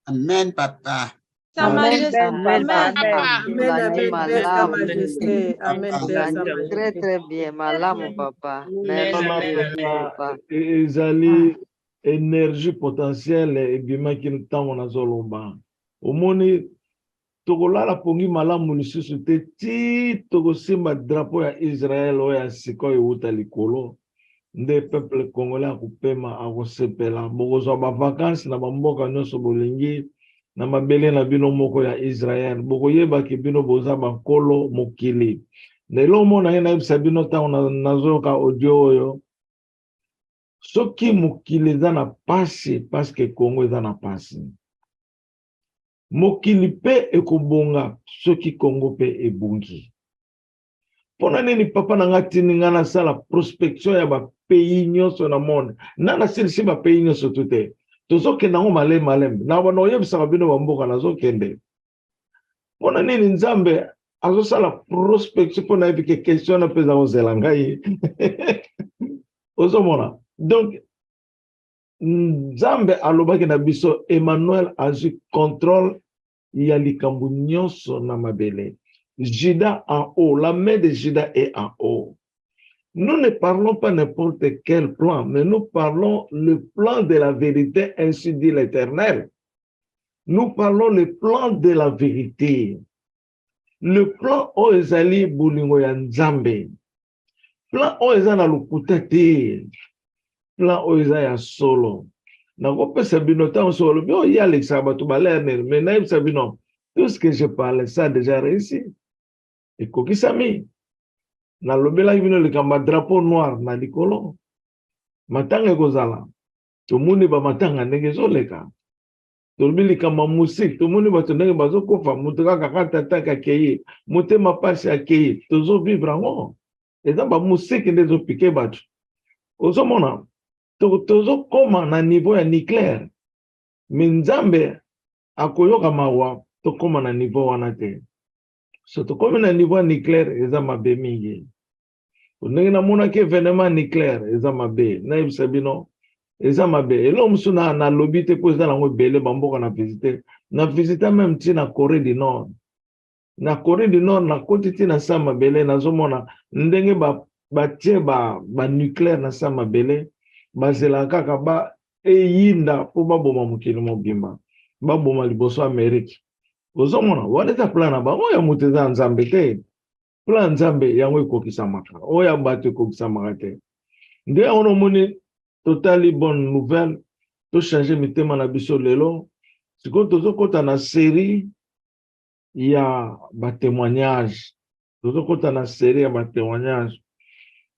Amen, papa. Sa Majesté. Amen, Amen. Amen, amen, Sa Majesté. Amen, Sa Majesté. Très, très bien. Malamu, papa. Merci, papa. Ezali énergie potentielle ebimaki ntango nazoloba. Omoni tokolala pongi malamu lisusu te ti tokosimba drapeau ya Israël oyo ya sika oyo ewuta likolo nde peuple congolais akopema akosepela. Bokozwa ba vacances na bamboka nyonso bolingi na mabele na bino moko ya Israël. Bokoyeba ke bino boza bankolo mokili. Lelo omona ye nayebisa bino ntango nazoyoka audio oyo, soki mokili eza na pasi parce que Congo eza na pasi. Mokili pe ekobonga soki Congo pe ebongi. Pona nini papa na nga tindi nga nasala prospection ya ba pays nyonso na monde? Na nasilisi ba pays nyonso tu te. Tozokende yango malembe malembe. Na bana oyebisaka bino ba mboka nazokende. Pona nini Nzambe azosala prospection pona yebi ke question na peza kozela ngai? Ozomona? Donc Nzambe alobaki na biso Emmanuel azwi contrôle ya likambo nyonso na mabele. Judas en haut, la main de Judas est en haut. Nous ne parlons pas n'importe quel plan, mais nous parlons le plan de la vérité, ainsi dit l'Éternel. Nous parlons le plan de la vérité. Le plan oyo ezali bolingo ya Nzambe. Plan oyo eza na lokuta te. Plan oyo eza ya solo. Nakopesa bino ntango soki olobi oyo ye alekisaka bato balerne, mais nayebisa bino tout ce que je parle ça a déjà réussi. Ekokisami. Nalobelaki bino likambo ya drapeau noir na likolo. Matanga ekozala. Tomoni ba matanga ndenge ezoleka. Tolobi likambo ya musike, tomoni bato ndenge bazokufa, moto kaka katataka akei, motema pasi akei, tozovivre yango. Eza ba musike nde ezopike bato. Ozomona, tozokoma na niveau ya nucléaire. Mais Nzambe akoyoka mawa, tokoma na niveau wana te. So tokomi na niveau ya nucléaire, eza mabe mingi. Ndenge namonaki événement nucléaire eza mabe, nayebisa bino eza mabe. Eloko mosusu nalobi te mpo eza nango ebele bamboka na visite. Na visite même ti na Corée du Nord. Na Corée du Nord nakoti ti na sa mabele, nazomona ndenge batie ba nucléaire na sa mabele, bazelaka kaka ba eyinda mpo baboma mokili mobimba, baboma liboso Amérique. Ozomona wana eza plan na bango ya moto, eza Nzambe te. Plan Nzambe yango ekokisamaka, oyo ya bato ekokisamaka te. Nde yango nomoni totali bonne nouvelle, tochange mitema na biso lelo. Sikoyo tozokota na série ya ba témoignage, tozokota na série ya ba témoignage.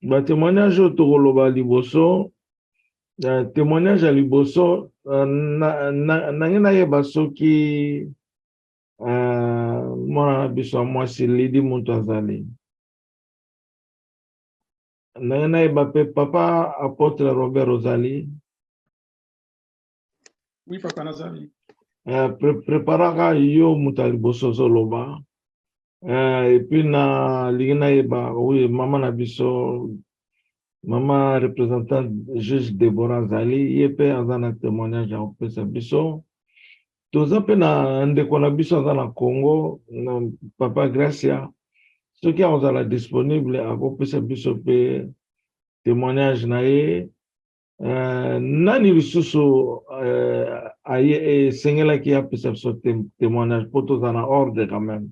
Ba témoignage oyo tokoloba liboso, témoignage ya liboso, nange nayeba soki mwana na biso ya mwasi Lidi moto azali. Nange nayeba mpe papa apôtre Robert ozali. Oui, papa nazali. Préparaka yo moto ya liboso ozoloba. Et puis na lingi nayeba, oui, mama na biso, mama représentante juge Deborah azali, ye mpe aza na témoignage ya kopesa biso. Toza mpe na ndeko na biso aza na Congo, na papa Gracia, soki akozala disponible akopesa biso mpe témoignage na ye. Nani lisusu aye esengelaki apesa biso témoignage mpo toza na ordre quand même?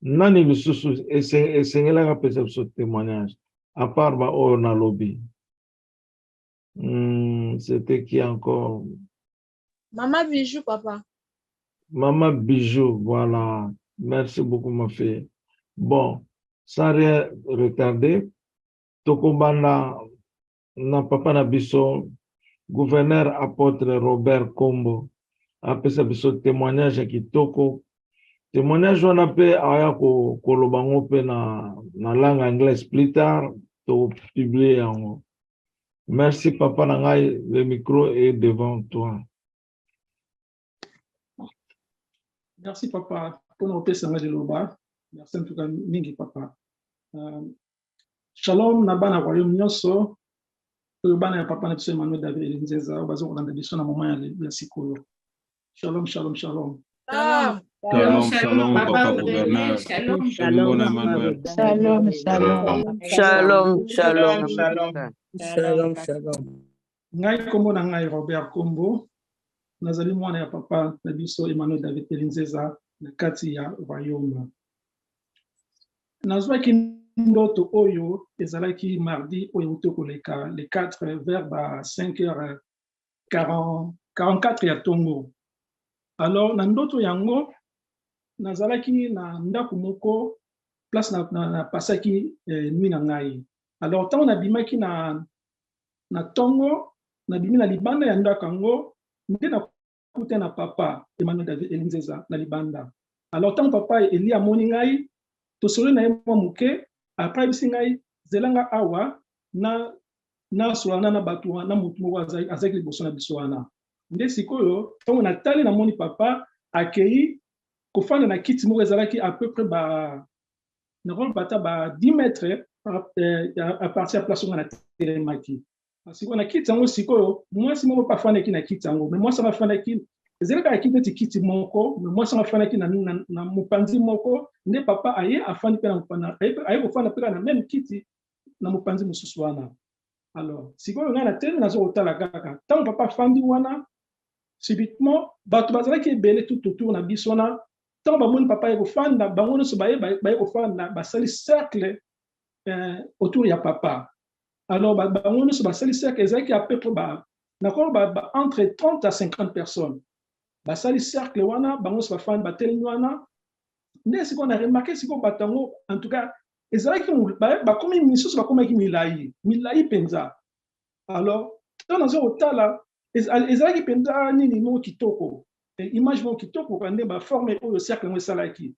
Nani lisusu esengelaki apesa biso témoignage à part ba oyo nalobi? C'était qui encore? Maman Bijou, papa. Maman Bijou, voilà. Merci beaucoup, ma fille. Bon, sans rien retarder, tokobanda na papa na biso, gouverneur apôtre Robert Kombo, apesa biso témoignage ya kitoko. Témoignage wana mpe aya koloba ngo mpe na langue anglaise plus tard, topublier yango. Merci papa na ngai, le micro est devant toi. Merci papa pour nous opesa ngai liloba. Merci en tout cas mingi papa. Shalom na bana royaume nyonso oyo bana ya papa na biso Emmanuel David Elinzeza oyo baza kolanda biso na moment ya sikoyo. Shalom, shalom, shalom. Shalom, shalom, papa gouverneur. Shalom, shalom, Emmanuel. Shalom, shalom. Shalom, shalom. Shalom, shalom. Ngai kombo na ngai Robert Kombo, nazali mwana ya papa na biso Emmanuel David Elinzeza na kati ya royaume. Nazwaki ndoto oyo ezalaki mardi oyo euti koleka le 4 vers ba 5h44 ya tongo. Alors na ndoto yango nazalaki na ndako moko place na pasaki nuit na ngai. Alors ntango nabimaki na tongo, nabimi na libanda ya ndako yango nde nakuta na papa Emmanuel David Elinzeza na libanda. Alors ntango papa Eli amoni ngai, tosoli na ye mwa moke, après ayebisi ngai zelanga awa na nasolana na bato na motu moko azalaki liboso na biso wana. Nde sikoyo ntango natali namoni papa akei kofanda na kiti moko ezalaki à peu près ba nakoloba ba 10 mètres à partir ya place oyo natelemaki. Sikoyo na kiti yango sikoyo mwasi moko mpe afandaki na kiti yango, mais mwasi yango afandaki ezalaki kaka kiti neti kiti moko, mais mwasi yango afandaki na mopanzi moko, nde papa aye afandi mpe aye kofanda mpe na même kiti na mopanzi mosusu wana. Alors sikoyo ngai natelemi naza kotala kaka ntango papa afandi wana, subitement bato bazalaki ebele tout autour na biso wana. Ntango bamoni papa aye kofanda, bango nyonso baye kofanda, basali cercle autour ya papa. Alors bango nyonso basali cercle, ezalaki à peu près nakoloba entre 30 à 50 personnes. Basali cercle wana, bango nyonso bafandi batelemi wana. Nde sikoyo na remarqué sikoyo bato yango, en tout cas ezalaki bakomi misusu bakomaki milai, milai mpenza. Alors ntango naza kotala, ezalaki mpenza nini moko kitoko, image moko kitoko ka nde baforme oyo cercle yango esalaki.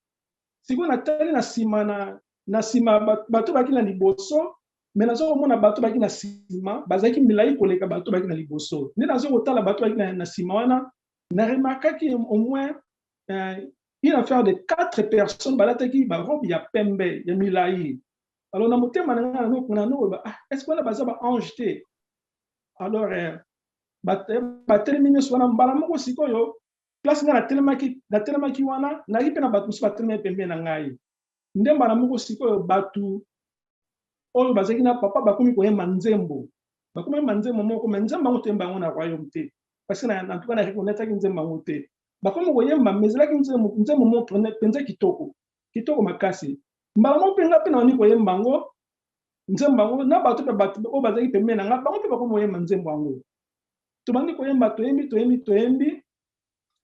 Sikoyo natali na nsima, na nsima bato baki na liboso, me naza komona bato baki na nsima bazalaki milai koleka bato baki na liboso. Nde naza kotala bato baki na nsima wana, na remarkaki au moins une affaire de quatre personnes balataki barobe ya pembe ya milai. Alors na motema na ngai nanokoba: "Ah, est ce que wana baza ba ange te?" Alors batelemi nyonso wana mbala moko. Sikoyo place ngai natelemaki wana, nayaki mpe na bato mosusu batelemaki pembeni na ngai. Nde mbala moko sikoyo bato oyo bazalaki na papa bakomi koyemba nzembo, bakomi koyemba nzembo moko, me nzembo yango toyemba yango na royaume te, parce que en tout cas na reconnaîtraki nzembo yango te. Bakomi koyemba, me ezalaki nzembo moko mpenza kitoko, kitoko makasi. Mbala moko mpe nga mpe nabandi koyemba yango, nzembo yango, na bato mpe bato oyo bazalaki pembeni na nga, bango mpe bakomi koyemba nzembo yango. Tobandi koyemba, toyembi, toyembi, toyembi.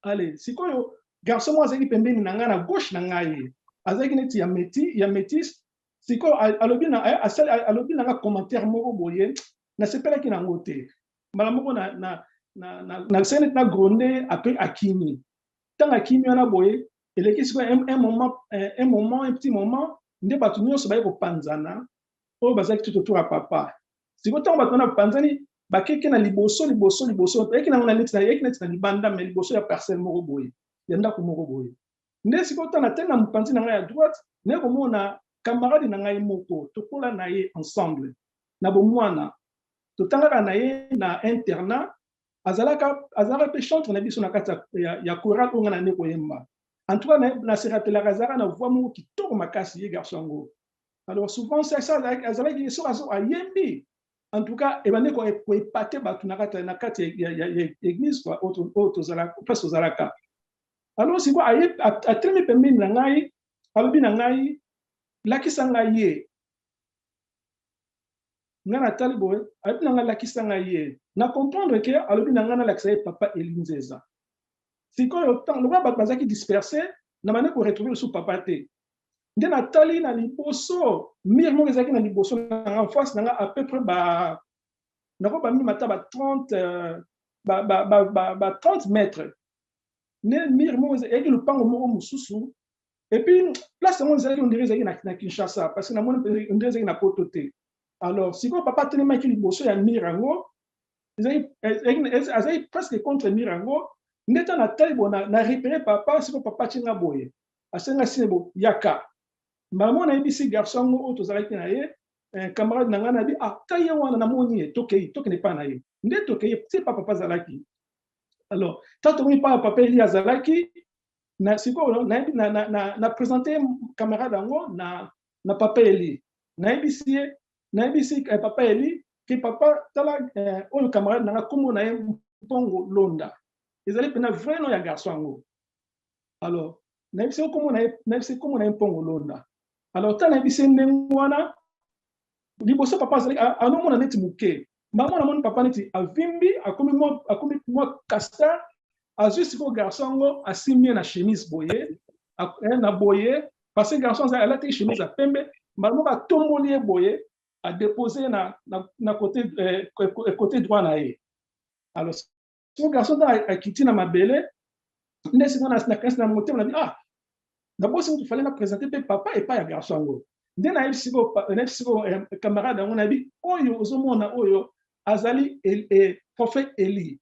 Ale sikoyo garçon moko azalaki pembeni na ngai, na gauche na ngai, azalaki neti ya métis. Sikoyo alobi na nga commentaire moko boye, nasepelaki nango te. Mbala moko nasali neti na gronder. Après akimi. Ntango akimi wana boye, eleki sikoyo un moment, un petit moment, nde bato nyonso baye kopanzana oyo bazalaki tout autour ya papa. Sikoyo ntango bato wana bapanzani, bakeke na liboso, liboso, liboso, eyaki nango na neti eyaki neti na libanda, me liboso ya parcelle moko boye, ya ndako moko boye. Nde sikoyo ntango natali na mopanzi na ngai ya droite, naye komona camarade na ngai moko tokola na ye ensemble na bomwana, totangaka na ye na internat. Azalaka mpe chantre na biso na kati ya chorale oyo ngai na nde koyemba. En tout cas na se rappelaka, azalaka na voix moko kitoko makasi, ye garçon yango. Alors souvent azalaki, soki ayembi, en tout cas ebandi koépater bato na kati ya église oyo tozalaka, place tozalaka. Alors sikoyo atelemi pembeni na ngai, alobi na ngai: "Lakisa ngai ye." Ngai natali boye, alobi na ngai: "Lakisa ngai ye." Na comprendre ke alobi na ngai nalakisa ye papa Eli Nzeza. Sikoyo lokola bato bazalaki dispersé, na bandi koretrouver lisusu papa te. Nde natali na liboso, mur moko ezalaki na liboso na nga, face na nga, à peu près ba nakoba mime ata ba 30 ba 30 mètres. Nde mur moko ezalaki, lopango moko mosusu. Et puis place yango ezalaki, on dirait ezalaki na Kinshasa, parce que namoni on dirait ezalaki na poto te. Alors sikoyo papa atelemaki liboso ya mur yango, azalaki presque contre mur yango. Nde ntango natali boye, na repérer papa. Sikoyo papa atinga boye, asenga sine bo yaka. Mbala moko nayebisi garçon yango oyo tozalaki na ye, camarade na ngai, nayebi: "Ah, ta ye wana, namoni ye, tokei, tokende epai na ye." Nde tokei ti pa papa azalaki. Alors ntango tokomi pa papa Eli azalaki na, sikoyo nayebi na présente camarade yango na papa Eli. Nayebisi ye, nayebisi papa Eli ke: "Papa, tala oyo camarade na nga, nkombo na ye Mpongo Londa." Ezali mpena vrai nom ya garçon yango. Alors nayebisi nkombo na ye, nayebisi nkombo na ye Mpongo Londa. Alors ntango nayebisi ye ndenge wana, liboso papa azali anomona neti moke. Mbala namoni papa neti avimbi, akomi mwa castor. Azwi sikoyo garçon yango, asimbi ye na chemise boye, na boye, parce que garçon alataki chemise ya pembe. Mbala moko atomboli ye boye, adépose na côté droit na ye. Alors sikoyo garçon ntango akiti na mabele, nde sikoyo na kasi na motema na bi: "Ah, nabosi mutu, fallait na présenter mpe papa epai ya garçon yango." Nde nayebi sikoyo camarade yango, nayebi: "Oyo ozomona oyo azali prophète Eli."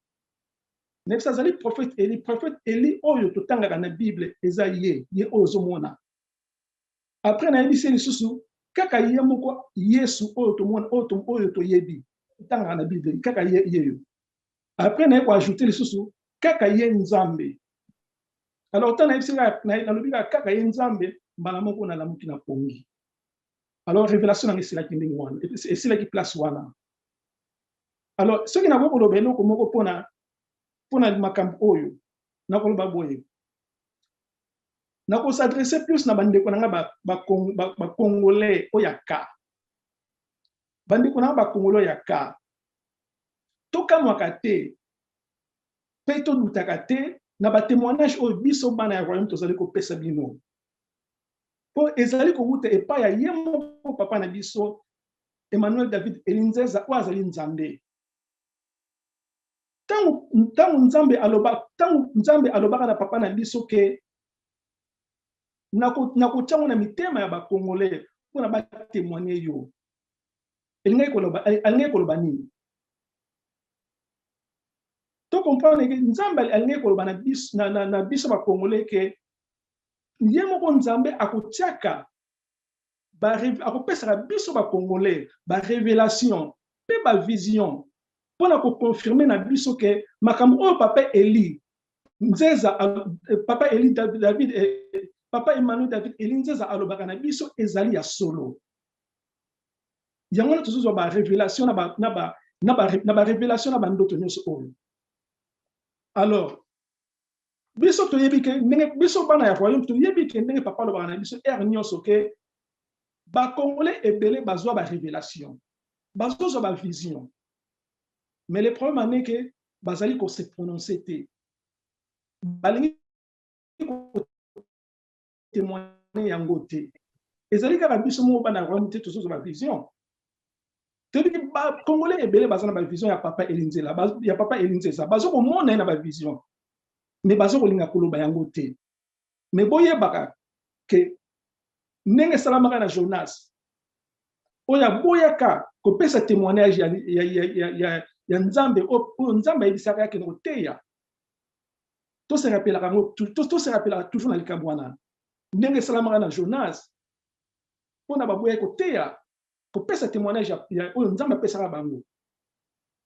Nayebisi: "Azali prophète Eli, prophète Eli oyo totangaka na Bible, eza ye, ye oyo ozomona." Après nayebisi ye lisusu kaka ye moko Yesu oyo tomona, oyo toyebi, totangaka na Bible, kaka ye yeyo. Après naye koajouter lisusu kaka ye Nzambe. Alors ntango nayebisi, nalobi kaka ye Nzambe, mbala moko nalamuki na pongi. Alors révélation nanga esilaki ndenge wana, esilaki place wana. Alors soki nakoki koloba eloko moko mpona makambo oyo, nakoloba boye: nakos'adresser plus na bandeko na nga bacongolais oyo ya ka, bandeko na nga bacongolais oyo ya ka. Tokamwaka te mpe todutaka te na batémoignage oyo biso bana ya royaume tozali kopesa bino, mpo ezali kowuta epai ya ye moko papa na biso Emmanuel David Elinzeza oyo azali Nzambe. Ntango ntango Nzambe aloba, ntango Nzambe alobaka na papa na biso ke nakotia yango na mitema ya ba Congolais mpona batémoigne yo, alingaki koloba nini? To comprendre ke Nzambe alingaki koloba na biso Bacongolais ke ye moko Nzambe akotiaka, akopesaka biso Bacongolais barévélation mpe bavision mpona koconfirme na biso ke makambo oyo papa Eli Nzeza, papa Eli David, papa Emmanuel David Eli Nzeza alobaka na biso ezali ya solo. Yango wana tozozwa barévélation na barévélation na bandoto nyonso oyo. Alors biso toyebi ke ndenge biso bana ya royaume toyebi ke ndenge papa alobaka na biso heure nyonso ke Bacongolais ebele bazwa barévélation, bazozwa bavision, mais le problème ane ke bazali kose prononcer te, balingi kotémoigne yango te. Ezali kaka biso moko bana ya royaume te tozozwa bavision. Toyebi Bacongolais ebele baza na bavision ya papa Elinzela, ya papa Elinzeza, baza komona ye na bavision, mais baza kolinga koloba yango te. Mais boyebaka ke ndenge esalamaka na Jonas oyo aboyaka kopesa témoignage ya Nzambe oyo Nzambe ayebisaka akende koteya. Tose rappelaka yango, tose rappelaka toujours na likambo wana, ndenge esalamaka na Jonas mpona baboyaki koteya, kopesa témoignage ya oyo Nzambe apesaka bango.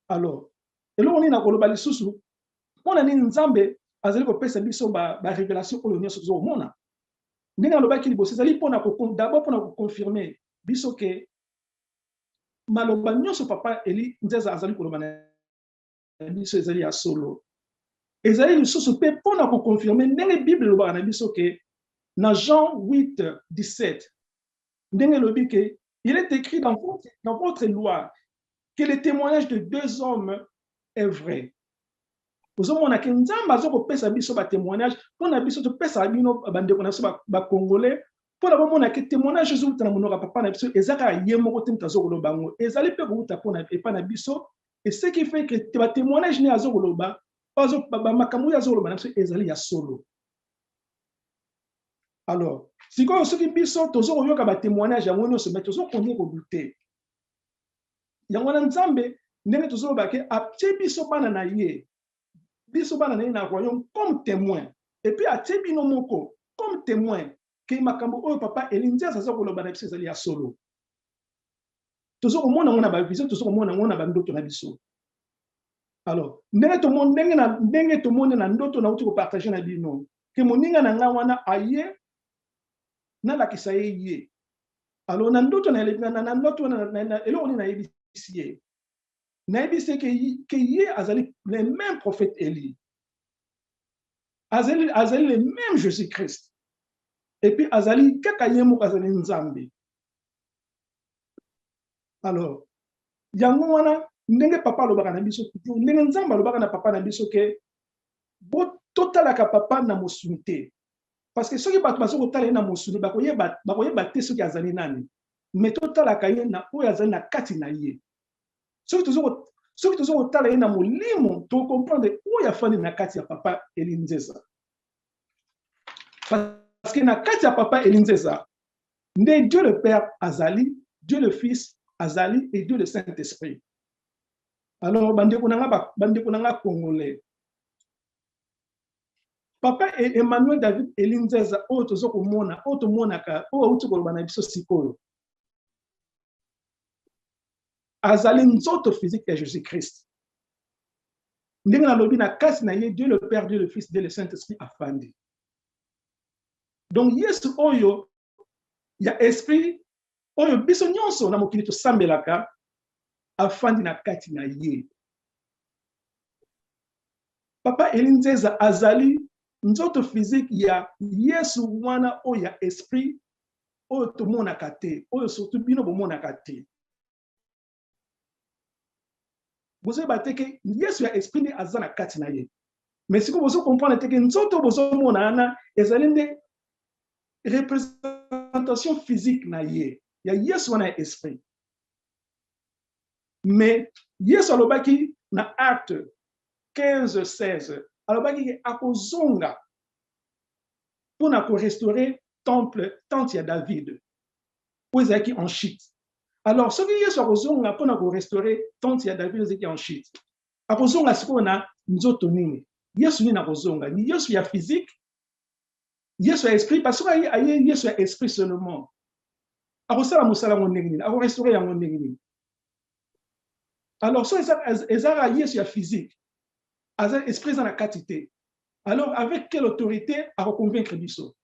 Alors eloko nini nakoloba lisusu? Mpona nini Nzambe azali kopesa biso barévélation oyo nyonso tozokomona? Ndenge alobaki liboso, ezali mpona d'abord mpona koconfirme biso ke maloba nyonso papa Eli Nzeza azali koloba na biso ezali ya solo. Ezali lisusu mpe mpona koconfirme ndenge Bible elobaka na biso ke na Jean 8 17, ndenge elobi ke il est écrit dans votre loi que le témoignage de deux hommes est vrai. Ozomona ke Nzambe aza kopesa biso batémoignage mpona biso topesaka bino bandeko na biso Bacongolais, mpona bomona ke témoignage ezowuta na monoko ya papa na biso eza kaka ye moko te moto aza koloba yango, ezali mpe kowuta mpona epai na biso. Et ce qui fait que batémoignage ne aza koloba, bamakambo oyo aza koloba na biso ezali ya solo. Alors sikoyo, soki biso toza koyoka batémoignage yango nyonso, mais tozokontinue kodouter, yango wana Nzambe, ndenge tozoloba ke atie biso bana na ye, biso bana na ye na royaume comme témoin, et puis atie bino moko comme témoin ke makambo oyo papa Eli Nzeza aza koloba na biso ezali ya solo. Toza komona yango na bavision, toza komona yango na bandoto na biso. Alors ndenge tomoni, ndenge tomoni na ndoto nauti kopartage na bino ke moninga na ngai wana aye nalakisa ye ye. Alors na ndoto, na ndoto wana, eloko nini nayebisi ye? Nayebisi ye ke ye azali le même prophète Eli, azali le même Jésus Christ, et puis azali kaka ye moko azali Nzambe. Alors yango wana ndenge papa alobaka na biso toujours, ndenge Nzambe alobaka na papa na biso ke totalaka papa na mosuni te, parce que soki bato baza kotala ye na mosuni, bakoyeba te soki azali nani, mais totalaka ye na oyo azali na kati na ye. Soki toza kotala ye na molimo, tocomprendre oyo afandi na kati ya papa Eli Nzeza, parce que na kati ya papa Eli Nzeza nde Dieu le Père azali, Dieu le Fils azali et Dieu le Saint-Esprit. Alors bandeko na nga Congolais, papa Emmanuel David Eli Nzeza oyo toza komona, oyo tomonaka, oyo auti koloba na biso sikoyo, azali nzoto physique ya Jésus Christ. Ndenge nalobi, na kati na ye Dieu le Père, Dieu le Fils, Dieu le Saint-Esprit afandi. Donc Yesu oyo ya esprit, oyo biso nyonso na mokili tosambelaka, afandi na kati na ye. Papa Eli Nzeza azali nzoto physique ya Yesu wana oyo ya esprit, oyo tomonaka te, oyo surtout bino bomonaka te. Bozoyeba te ke Yesu ya esprit nde aza na kati na ye, mais sikoyo bozocomprendre te ke nzoto bozomona wana ezali nde représentation physique na ye, ya Yesu wana ya esprit. Mais Yesu alobaki na Acte 15 16 alobaki ke akozonga mpo na korestaurer temple, tente ya David oyo ezalaki en chute. Alors soki Yesu akozonga mpo na korestaurer tente ya David oyo ezalaki en chute, akozonga sikoyo na nzoto nini? Yesu nini akozonga? Yesu ya physique? Yesu ya esprit? Parce que aye Yesu ya esprit seulement, akosala mosala yango ndenge nini? Akorestaurer yango ndenge nini? Alors so ezaka Yesu ya physique, aza esprit eza na kati te, alors avec quelle autorité akoconvaincre biso?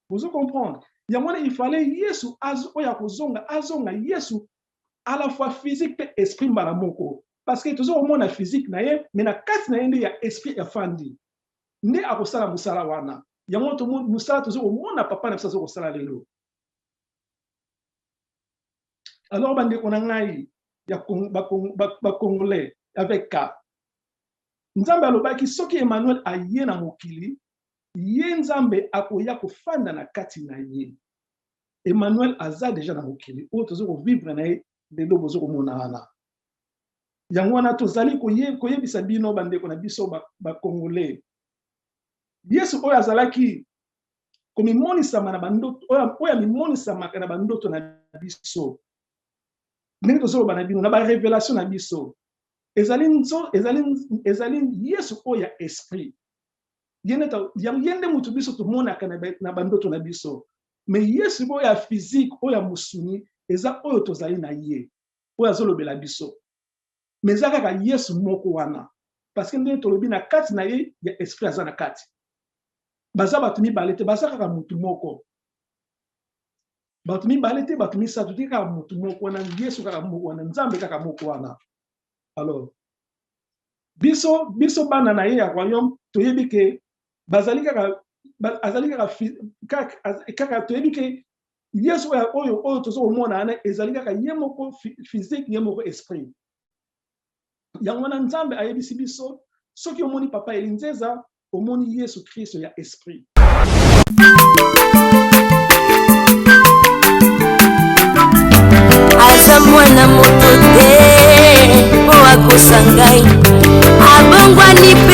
Bozo comprendre? Yango wana il fallait Yesu oyo akozonga azonga Yesu à la fois physique mpe esprit mbala moko, parce que tozo komona physique na ye, mais na kati na ye nde ya esprit efandi, nde akosala mosala wana. Yango mosala tozo komona papa na biso azo kosala lelo. Alors bandeko na ngai ya bacongolais avec K, Nzambe alobaki soki Emmanuel aye na mokili, ye Nzambe akoya kofanda na kati na ye. Emmanuel aza deja na mokili oyo tozo kovivre na ye lelo, bozo komona wana. Yango wana tozali koyebisa bino bandeko na biso bacongolais, Yesu oyo azalaki komimonisama na bandoto, oyo amimonisamaka na bandoto na biso, ndenge tozoloba na bino na barevelation na biso, ezali Yesu oyo ya esprit. Ye nde motu biso tomonaka na bandoto na biso. Mais Yesu oyo ya physique, oyo ya mosuni, eza oyo tozali na ye, oyo azolobela biso. Mais eza kaka Yesu moko wana, parce que ndenge tolobi na kati na ye ya esprit aza na kati. Baza bato mibale te, baza kaka motu moko. Bato mibale te, bato misato te, kaka motu moko wana, Yesu kaka moko wana, Nzambe kaka moko wana. Alors biso bana na ye ya royaume toyebi ke bazali kaka, azali kaka, toyebi ke Yesu oyo tozo komona wana ezali kaka ye moko physique, ye moko esprit. Yango wana Nzambe ayebisi biso soki omoni papa Elie Nzeza, omoni Yesu Kristo ya esprit. Aza mwana moto te po akosa ngai, abongwani.